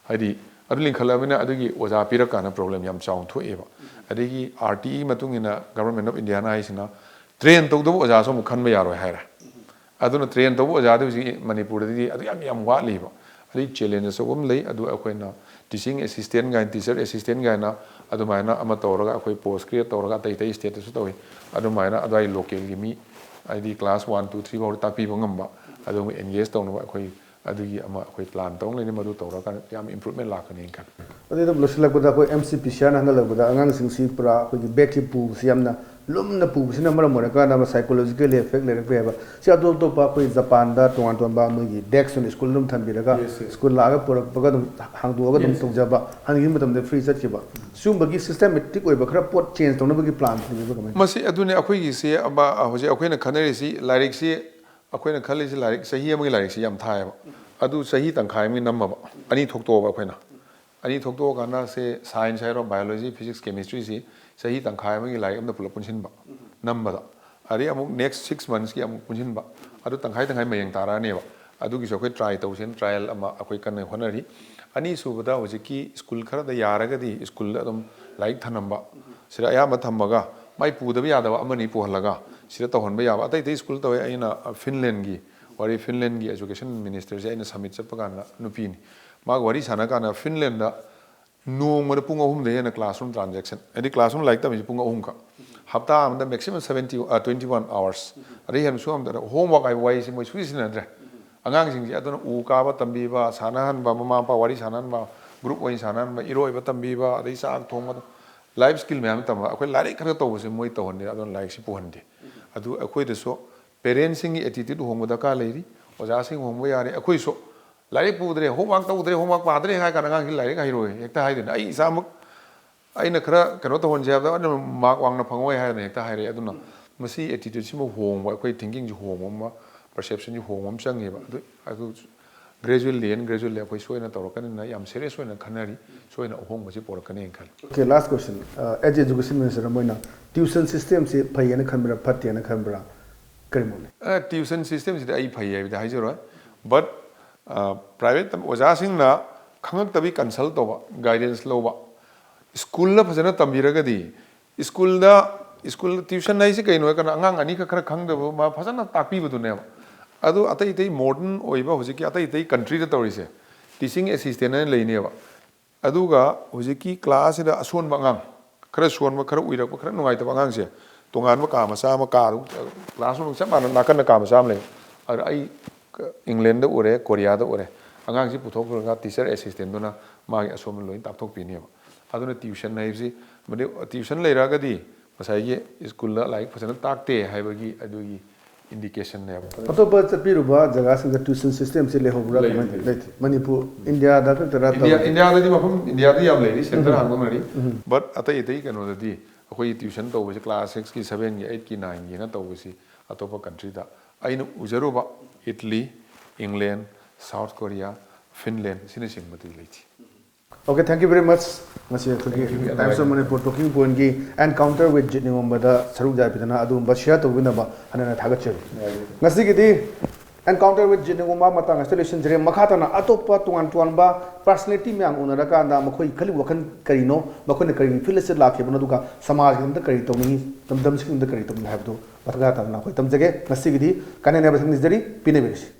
ꯍꯥꯏꯗꯤ ꯑꯗꯨ ꯂꯤꯡꯈꯠꯂꯛꯑꯕꯅꯤꯅ ꯑꯗꯨꯒꯤ ꯑꯣꯖꯥ ꯄꯤꯔꯀꯥꯟꯗ problem ꯌꯥꯝ ꯆꯥꯎꯅ ꯊꯣꯛꯑꯦꯕ꯫ ꯑꯗꯒꯤ R T Eꯒꯤ ꯃꯇꯨꯡ ꯏꯟꯅ Government of Indiaꯅ ꯍꯥꯏꯁꯤꯅ train ꯇꯧꯗꯕ ꯑꯣꯖꯥꯁꯨ ꯑꯃꯨꯛ ꯈꯟꯕ ꯌꯥꯔꯣꯏ ꯍꯥꯏꯔꯦ꯫ ꯑꯗꯨꯅ train ꯇꯧꯕ ꯑꯣꯖꯥꯗꯤ ꯍꯧꯖꯤꯛ ꯃꯅꯤꯄꯨꯔꯗꯗꯤ ꯑꯗꯨ ꯌꯥꯝ, ꯌꯥꯝ ꯋꯥꯠꯂꯤꯕ꯫ ꯑꯗꯨꯒꯤ challenge ꯑꯆꯧꯕ ꯑꯃ ꯂꯩ꯫ ꯑꯗꯨ ꯑꯩꯈꯣꯏꯅ teaching assistant ꯀꯥꯏꯅ, teacher assistant ꯀꯥꯏꯅ ꯑꯗꯨꯃꯥꯏꯅ ꯑꯃ ꯇꯧꯔꯒ ꯑꯩꯈꯣꯏ ꯄꯣꯁ ꯀ꯭ꯔꯤꯌꯦꯠ ꯇꯧꯔꯒ ꯑꯇꯩ ꯑꯇꯩ ꯁ꯭ꯇꯦꯠꯇꯁꯨ ꯇꯧꯏ꯫ ꯑꯗꯨꯃꯥꯏꯅ ꯑꯗꯨꯋꯥꯏ ꯂꯣꯀꯦꯜꯒꯤ ꯃꯤ, ꯍꯥꯏꯗꯤ ꯀ꯭ꯂꯥꯁ ꯋꯥꯟ, ꯇꯨ, ꯊ꯭ꯔꯤ ꯐꯥꯎꯗ ꯇꯥꯛꯄꯤꯕ ꯉꯝꯕ, ꯑꯗꯨꯒꯨꯝꯕ ꯑꯦꯟꯒꯦꯖ ꯇꯧꯅꯕ ꯑꯩꯈꯣꯏ ꯑꯗꯨꯒꯤ ꯑꯃ ꯑꯩꯈꯣꯏ ꯄ꯭ꯂꯥꯟ ꯇꯧ ꯂꯩꯔꯤ꯫ ꯃꯗꯨ ꯇꯧꯔꯀꯥꯟꯗ ꯌꯥꯝ ꯏꯝꯄ꯭ꯔꯨꯚꯃꯦꯟ ꯂꯥꯛꯀꯅꯤꯅ ꯈꯜꯂꯤ꯫ ꯑꯗꯨꯗ ꯂꯣꯏꯁꯤꯜꯂꯛꯄꯗ ꯑꯩꯈꯣꯏ M C P C R ꯅ ꯍꯪꯒꯠꯂꯛꯄꯗ ꯑꯉꯥꯡꯁꯤꯡꯁꯤ ꯄꯨꯔꯥ ꯑꯩꯈꯣꯏꯒꯤ ꯕꯦꯒꯁꯤ ꯄꯨꯕꯁꯤ ꯌꯥꯝꯅ ꯂꯨꯝꯅ ꯄꯨꯕꯁꯤꯅ ꯃꯔꯝ ꯑꯣꯏꯔꯀꯥꯟꯗ ꯑꯃ psychological effect ꯂꯩꯔꯛꯄ ꯌꯥꯏꯕ꯫ ꯁꯤ ꯑꯇꯣꯞ ꯑꯇꯣꯞꯄ ꯑꯩꯈꯣꯏ ꯖꯄꯥꯟꯗ ꯇꯣꯉꯥꯟ ꯇꯣꯉꯥꯟꯕ ꯃꯣꯏꯒꯤ ꯗꯦꯛꯁ ꯑꯣꯏꯅ ꯁ꯭ꯀꯨꯜ ꯑꯗꯨꯝ ꯊꯝꯕꯤꯔꯒ Yes, yes. ꯁ꯭ꯀꯨꯜ ꯂꯥꯛꯑꯒ ꯄꯨꯔꯛꯄꯒ ꯑꯗꯨꯝ ꯍꯥꯡꯗꯣꯛꯑꯒ ꯑꯗꯨꯝ Yes. ꯇꯧꯖꯕ, ꯍꯟꯈꯤꯕ ꯃꯇꯝꯗ ꯐ꯭ꯔꯤ ꯆꯠꯈꯤꯕ꯫ ꯁꯤꯒꯨꯝꯕꯒꯤ systematic ꯑꯣꯏꯕ ꯈꯔ ꯄꯣꯠ ꯆꯦꯟꯖ ꯇꯧꯅꯕꯒꯤ ꯄ꯭ꯂꯥꯟ ꯊꯝꯕꯤꯕ ꯀꯃꯥꯏꯅ? ꯃꯁꯤ ꯑꯗꯨꯅꯤ ꯑꯩꯈꯣꯏꯒꯤꯁꯤ ꯑꯃ, ꯍꯧꯖꯤꯛ ꯑꯩꯈꯣꯏꯅ ꯈꯟꯅꯔꯤꯁꯤ ꯂꯥꯏꯔꯤꯛꯁꯤ, ꯑꯩꯈꯣꯏꯅ ꯈꯜꯂꯤꯁꯤ ꯂꯥꯏꯔꯤꯛ ꯆꯍꯤ ꯑꯃꯒꯤ ꯂꯥꯏꯔꯤꯛꯁꯤ ꯌꯥꯝ ꯊꯥꯏꯌꯦꯕ꯫ ꯑꯗꯨ ꯆꯍꯤ ꯇꯪꯈꯥꯏ ꯑꯃꯒꯤ ꯅꯝꯃꯕ, ꯑꯅꯤ ꯊꯣꯛꯇꯣꯛꯑꯕ ꯑꯩꯈꯣꯏꯅ꯫ ꯑꯅꯤ ꯊꯣꯛꯇꯣꯛꯑꯀꯥꯟꯗ ꯁꯦ ꯁꯥꯏꯟꯁ ꯍꯥꯏꯔꯣ, ꯕꯥꯏꯑꯣꯂꯣꯖꯤ, ꯐꯤꯖꯤꯛꯁ, ꯀꯦꯃꯤꯁꯇ꯭ꯔꯤꯁꯤ ꯆꯍꯤ ꯇꯪꯈꯥꯏ ꯑꯃꯒꯤ ꯂꯥꯏꯔꯤꯛ ꯑꯃꯗ ꯄꯨꯂꯞ ꯄꯨꯟꯁꯤꯟꯕ, ꯅꯝꯕꯗ꯫ ꯑꯗꯩ ꯑꯃꯨꯛ next six monthsꯀꯤ ꯑꯃꯨꯛ ꯄꯨꯟꯁꯤꯟꯕ꯫ ꯑꯗꯨ ꯇꯪꯈꯥꯏ ꯇꯪꯈꯥꯏ ꯃꯌꯦꯡ ꯇꯥꯔꯛꯑꯅꯦꯕ꯫ ꯑꯗꯨꯒꯤꯁꯨ ꯑꯩꯈꯣꯏ ꯇ꯭ꯔꯥꯏ ꯇꯧꯁꯦꯅ ꯇ꯭ꯔꯥꯏꯌꯦꯜ ꯑꯃ ꯑꯩꯈꯣꯏ ꯀꯟꯅ ꯍꯣꯠꯅꯔꯤ꯫ ꯑꯅꯤꯁꯨꯕꯗ ꯍꯧꯖꯤꯛꯀꯤ ꯁ꯭ꯀꯨꯜ ꯈꯔꯗ ꯌꯥꯔꯒꯗꯤ ꯁ꯭ꯀꯨꯜꯗ ꯑꯗꯨꯝ ꯂꯥꯏꯔꯤꯛ ꯊꯅꯝꯕ, ꯁꯤꯗ ꯑꯌꯥꯝꯕ ꯊꯝꯃꯒ ꯃꯥꯏ ꯄꯨꯗꯕ ꯌꯥꯗꯕ ꯑꯃꯅꯤ ꯄꯨꯍꯜꯂꯒ ꯁꯤꯗ ꯇꯧꯍꯟꯕ ꯌꯥꯕ꯫ ꯑꯇꯩ ꯑꯇꯩ ꯁ꯭ꯀꯨꯜ ꯇꯧꯋꯦ꯫ ꯑꯩꯅ ꯐꯤꯟꯂꯦꯟꯒꯤ ꯋꯥꯔꯤ, ꯐꯤꯟꯂꯦꯟꯒꯤ education ministerꯁꯦ ꯑꯩꯅ summit ꯆꯠꯄ ꯀꯥꯟꯗ ꯅꯨꯄꯤꯅꯤ꯫ ꯃꯥꯒ ꯋꯥꯔꯤ ꯁꯥꯟꯅ ꯀꯥꯟꯗ ꯐꯤꯟꯂꯦꯟꯗ ꯅꯣꯡꯃꯗ ꯄꯨꯡ ꯑꯍꯨꯝꯗꯩ ꯍꯦꯟꯅ classroom transaction, ꯍꯥꯏꯗꯤ classroom ꯂꯥꯏꯔꯤꯛ ꯇꯝꯃꯤꯁꯦ ꯄꯨꯡ ꯑꯍꯨꯝꯈꯛ, ꯍꯞꯇꯥ ꯑꯃꯗ maximum seventy, ꯑ, twenty one hours, ꯑꯗꯩ ꯍꯦꯟꯅ ꯁꯨꯔꯝꯗꯅ homework ꯍꯥꯏꯕ ꯋꯥꯍꯩꯁꯦ ꯃꯣꯏ ꯁꯨꯡꯁꯤ ꯁꯤꯖꯤꯟꯅꯗ꯭ꯔꯦ꯫ ꯑꯉꯥꯡꯁꯤꯡꯁꯦ ꯑꯗꯨꯅ ꯎ ꯀꯥꯕ ꯇꯝꯕꯤꯕ, ꯁꯥꯟꯅꯍꯟꯕ, ꯃꯃꯥ ꯃꯄꯥ ꯋꯥꯔꯤ ꯁꯥꯟꯅꯍꯟꯕ, group ꯑꯣꯏꯅ ꯁꯥꯟꯅꯍꯟꯕ, ꯏꯔꯣꯏꯕ ꯇꯝꯕꯤꯕ, ꯑꯗꯩ ꯆꯥꯛ ꯊꯣꯡꯕ, life skill ꯃꯌꯥꯝ ꯇꯝꯕ꯫ ꯑꯩꯈꯣꯏ ꯂꯥꯏꯔꯤꯛ ꯈꯛꯇ ꯇꯧꯕꯁꯦ ꯃꯣꯏ ꯇꯧꯍꯟꯗꯦ꯫ ꯑꯗꯨꯅ ꯂꯥꯏꯔꯤꯛꯁꯤ ꯄꯨꯍꯟꯗꯦ꯫ ꯑꯗꯨ ꯑꯩꯈꯣꯏꯗꯁꯨ parentsꯁꯤꯡꯒꯤ attitude ꯍꯣꯡꯕ ꯗꯔꯀꯥꯔ ꯂꯩꯔꯤ꯫ ꯑꯣꯖꯥꯁꯤꯡ ꯍꯣꯡꯕ ꯌꯥꯔꯦ꯫ ꯑꯩꯈꯣꯏꯁꯨ ꯂꯥꯏꯔꯤꯛ ꯄꯨꯗ꯭ꯔꯦ, homework ꯇꯧꯗ꯭ꯔꯦ, homework ꯄꯥꯗ꯭ꯔꯦ ꯍꯥꯏ ꯀꯥꯟꯗ ꯑꯉꯥꯡꯁꯤ ꯂꯥꯏꯔꯤꯛ ꯍꯩꯔꯣꯏ ꯍꯦꯛꯇ ꯍꯥꯏꯗꯣꯏꯅꯦ꯫ ꯑꯩ ꯏꯁꯥꯃꯛ ꯑꯩꯅ ꯈꯔ ꯀꯩꯅꯣ ꯇꯧꯍꯟꯁꯦ ꯍꯥꯏꯕꯗ ꯑꯗꯨꯝ mark ꯋꯥꯡꯅ ꯐꯪꯉꯣꯏ ꯍꯥꯏꯗꯅ ꯍꯦꯛꯇ ꯍꯥꯏꯔꯛꯑꯦ꯫ ꯑꯗꯨꯅ ꯃꯁꯤ attitudeꯁꯤꯃ ꯍꯣꯡꯕ, ꯑꯩꯈꯣꯏ thinkingꯁꯤ ꯍꯣꯡꯕ ꯑꯃ, perceptionꯁꯤ ꯍꯣꯡꯕ ꯑꯃ ꯆꯪꯉꯦꯕ꯫ ꯑꯗꯨ, ꯑꯗꯨ gradually and gradually ꯑꯩꯈꯣꯏ ꯁꯣꯏꯅ ꯇꯧꯔꯛꯀꯅꯤꯅ ꯌꯥꯝ serious ꯑꯣꯏꯅ ꯈꯟꯅꯔꯤ꯫ ꯁꯣꯏꯅ ꯑꯍꯣꯡꯕꯁꯤ ꯄꯨꯔꯛꯀꯅꯤꯅ ꯈꯜꯂꯤ꯫ Okay, last question. Uh, as education minister ꯑꯃ ꯑꯣꯏꯅ tuition systemꯁꯤ ꯐꯩꯌꯦꯅ ꯈꯟꯕ꯭ꯔꯥ, ꯐꯠꯇꯦꯅ ꯈꯟꯕ꯭ꯔꯥ? ꯀꯔꯤ ꯃꯣꯠꯅꯤ? ꯑ, tuition systemꯁꯤꯗꯤ ꯑꯩ ꯐꯩ ꯍꯥꯏꯕꯗꯤ ꯍꯥꯏꯖꯔꯣꯏ꯫ But, ꯑ, private ꯇꯝ-, ꯑꯣꯖꯥꯁꯤꯡꯅ ꯈꯪꯉꯛꯇꯕꯤ consult ꯇꯧꯕ, guidance ꯂꯧꯕ, ꯁ꯭ꯀꯨꯜꯗ ꯐꯖꯅ ꯇꯝꯕꯤꯔꯒꯗꯤ, ꯁ꯭ꯀꯨꯜꯗ, ꯁ꯭ꯀꯨꯜ tuition ꯍꯥꯏꯁꯤ ꯀꯩꯅꯣ ꯍꯥꯏ ꯀꯥꯟꯗ ꯑꯉꯥꯡ ꯑꯅꯤꯈꯛ ꯈꯔ ꯈꯪꯗꯕ ꯃꯥ ꯐꯖꯅ ꯇꯥꯛꯄꯤꯕꯗꯨꯅꯦꯕ꯫ ꯑꯗꯨ ꯑꯇꯩ ꯑꯇꯩ modern ꯑꯣꯏꯕ ꯍꯧꯖꯤꯛꯀꯤ ꯑꯇꯩ ꯑꯇꯩ countryꯗ ꯇꯧꯔꯤꯁꯦ, teaching assistant ꯍꯥꯏꯅ ꯂꯩꯅꯦꯕ꯫ ꯑꯗꯨꯒ ꯍꯧꯖꯤꯛꯀꯤ ꯀ꯭ꯂꯥꯁꯁꯤꯗ ꯑꯁꯣꯟꯕ ꯑꯉꯥꯡ, ꯈꯔ ꯁꯣꯟꯕ, ꯈꯔ ꯎꯏꯔꯛꯄ, ꯈꯔ ꯅꯨꯡꯉꯥꯏꯇꯕ ꯑꯉꯥꯡꯁꯦ ꯇꯣꯉꯥꯟꯕ ꯀꯥ ꯃꯆꯥ ꯑꯃ, ꯀꯥꯗꯨ, ꯀ꯭ꯂꯥꯁꯔꯨꯝ ꯆꯞ ꯃꯥꯟꯅ ꯅꯥꯀꯟꯗ ꯀꯥ ꯃꯆꯥ ꯑꯃ ꯂꯩ꯫ ꯑꯗꯨꯗ ꯑꯩ ꯏꯪꯂꯦꯟꯗ ꯎꯔꯦ, ꯀꯣꯔꯤꯌꯥꯗ ꯎꯔꯦ, ꯑꯉꯥꯡꯁꯤ ꯄꯨꯊꯣꯛꯂꯒ ꯇꯤꯆꯔ ꯑꯦꯁꯤꯁꯇꯦꯟꯗꯨꯅ ꯃꯥꯒꯤ ꯑꯁꯣꯟꯕ ꯂꯣꯏꯅ ꯇꯥꯛꯊꯣꯛꯄꯤꯅꯦꯕ꯫ ꯑꯗꯨꯅ ꯇ꯭ꯌꯨꯁꯟ ꯍꯥꯏꯕꯁꯤ, ꯃꯗꯨ ꯇ꯭ꯌꯨꯁꯟ ꯂꯩꯔꯒꯗꯤ ꯉꯁꯥꯏꯒꯤ ꯁ꯭ꯀꯨꯜꯗ ꯂꯥꯏꯔꯤꯛ ꯐꯖꯅ ꯇꯥꯛꯇꯦ ꯍꯥꯏꯕꯒꯤ ꯑꯗꯨꯒꯤ ꯏꯟꯗꯤꯀꯦꯁꯟꯅꯦꯕ꯫ ꯑꯇꯣꯞꯄ ꯆꯠꯄꯤꯔꯨꯕ ꯖꯒꯥꯁꯤꯡꯗ ꯇ꯭ꯌꯨꯁꯟ ꯁꯤꯁꯇꯦꯝꯁꯤ ꯂꯩꯍꯧꯕ꯭ꯔꯥ? ꯂꯩꯇꯦ, ꯀꯃꯥꯏꯅ ꯂꯩꯇꯦ꯫ ꯂꯩꯇꯦ꯫ ꯃꯅꯤꯄꯨꯔ, ꯏꯟꯗꯤꯌꯥꯗ ꯈꯛꯇꯔꯥ? ꯏꯟꯗꯤꯌꯥ, ꯏꯟꯗꯤꯌꯥꯗꯗꯤ ꯃꯐꯝ, ꯏꯟꯗꯤꯌꯥꯗꯤ ꯌꯥꯝ ꯂꯩꯔꯤ, ꯁꯦꯟꯇꯔ ꯍꯥꯡꯕ ꯂꯩꯔꯤ꯫ But ꯑꯇꯩ ꯑꯇꯩ ꯀꯩꯅꯣꯗꯗꯤ ꯑꯩꯈꯣꯏꯒꯤ ꯇ꯭ꯌꯨꯁꯟ ꯇꯧꯕꯁꯦ class six ꯀꯤ, seven ꯒꯤ, eight ꯀꯤ, nine ꯒꯤꯅ ꯇꯧꯕꯁꯤ ꯑꯇꯣꯞꯄ country ꯗ ꯑꯩꯅ ꯎꯖꯔꯨꯕ ꯏꯠꯂꯤ, ꯏꯪꯂꯦꯟ, ꯁꯥꯎꯠ ꯀꯣꯔꯤꯌꯥ, ꯐꯤꯟꯂꯦꯟ, ꯁꯤꯅꯆꯤꯡꯕꯗꯤ ꯂꯩꯇꯦ꯫ Okay, thank you very much. ꯉꯁꯤ ꯑꯩꯈꯣꯏꯒꯤ Thank you. Times of Manipur Talking Point ꯒꯤ Encounter with ꯖꯤꯠꯅꯤꯡꯉꯣꯝꯕꯗ ꯁꯔꯨꯛ ꯌꯥꯕꯤꯗꯅ ꯑꯗꯨꯒꯨꯝꯕ share ꯇꯧꯕꯤꯅꯕ ꯍꯟꯅ ꯍꯟꯅ ꯊꯥꯒꯠꯆꯔꯤ꯫ ꯉꯁꯤꯒꯤꯗꯤ Encounter with ꯖꯤꯠꯅꯤꯡꯉꯣꯝꯕ ꯃꯇꯥꯡ ꯑꯁꯤꯗ ꯂꯣꯏꯁꯤꯟꯖꯔꯦ꯫ ꯃꯈꯥ ꯇꯥꯅ ꯑꯇꯣꯞꯄ ꯇꯣꯉꯥꯟ ꯇꯣꯉꯥꯟꯕ personality ꯃꯌꯥꯝ ꯎꯅꯔꯀꯥꯟꯗ ꯃꯈꯣꯏ ꯈꯜꯂꯤꯕ ꯋꯥꯈꯜ ꯀꯔꯤꯅꯣ, ꯃꯈꯣꯏꯅ ꯀꯔꯤꯒꯤ field ꯑꯁꯤꯗ ꯂꯥꯛꯈꯤꯕꯅꯣ, ꯑꯗꯨꯒ ꯁꯃꯥꯖꯒꯤꯗꯃꯛꯇ ꯀꯔꯤ ꯇꯧꯅꯤꯡꯉꯤ, ꯂꯝꯗꯝꯁꯤꯒꯤꯗꯃꯛꯇ ꯀꯔꯤ ꯇꯧꯅꯤꯡꯉꯤ ꯍꯥꯏꯕꯗꯨ ꯃꯈꯥ ꯇꯥꯅ ꯑꯩꯈꯣꯏ ꯇꯝꯖꯒꯦ꯫ ꯉꯁꯤꯒꯤꯗꯤ ꯀꯥꯏꯅꯅꯕ ꯊꯛꯅꯤꯖꯔꯤ꯫ ꯄꯤꯅꯕꯤꯔꯁꯤ꯫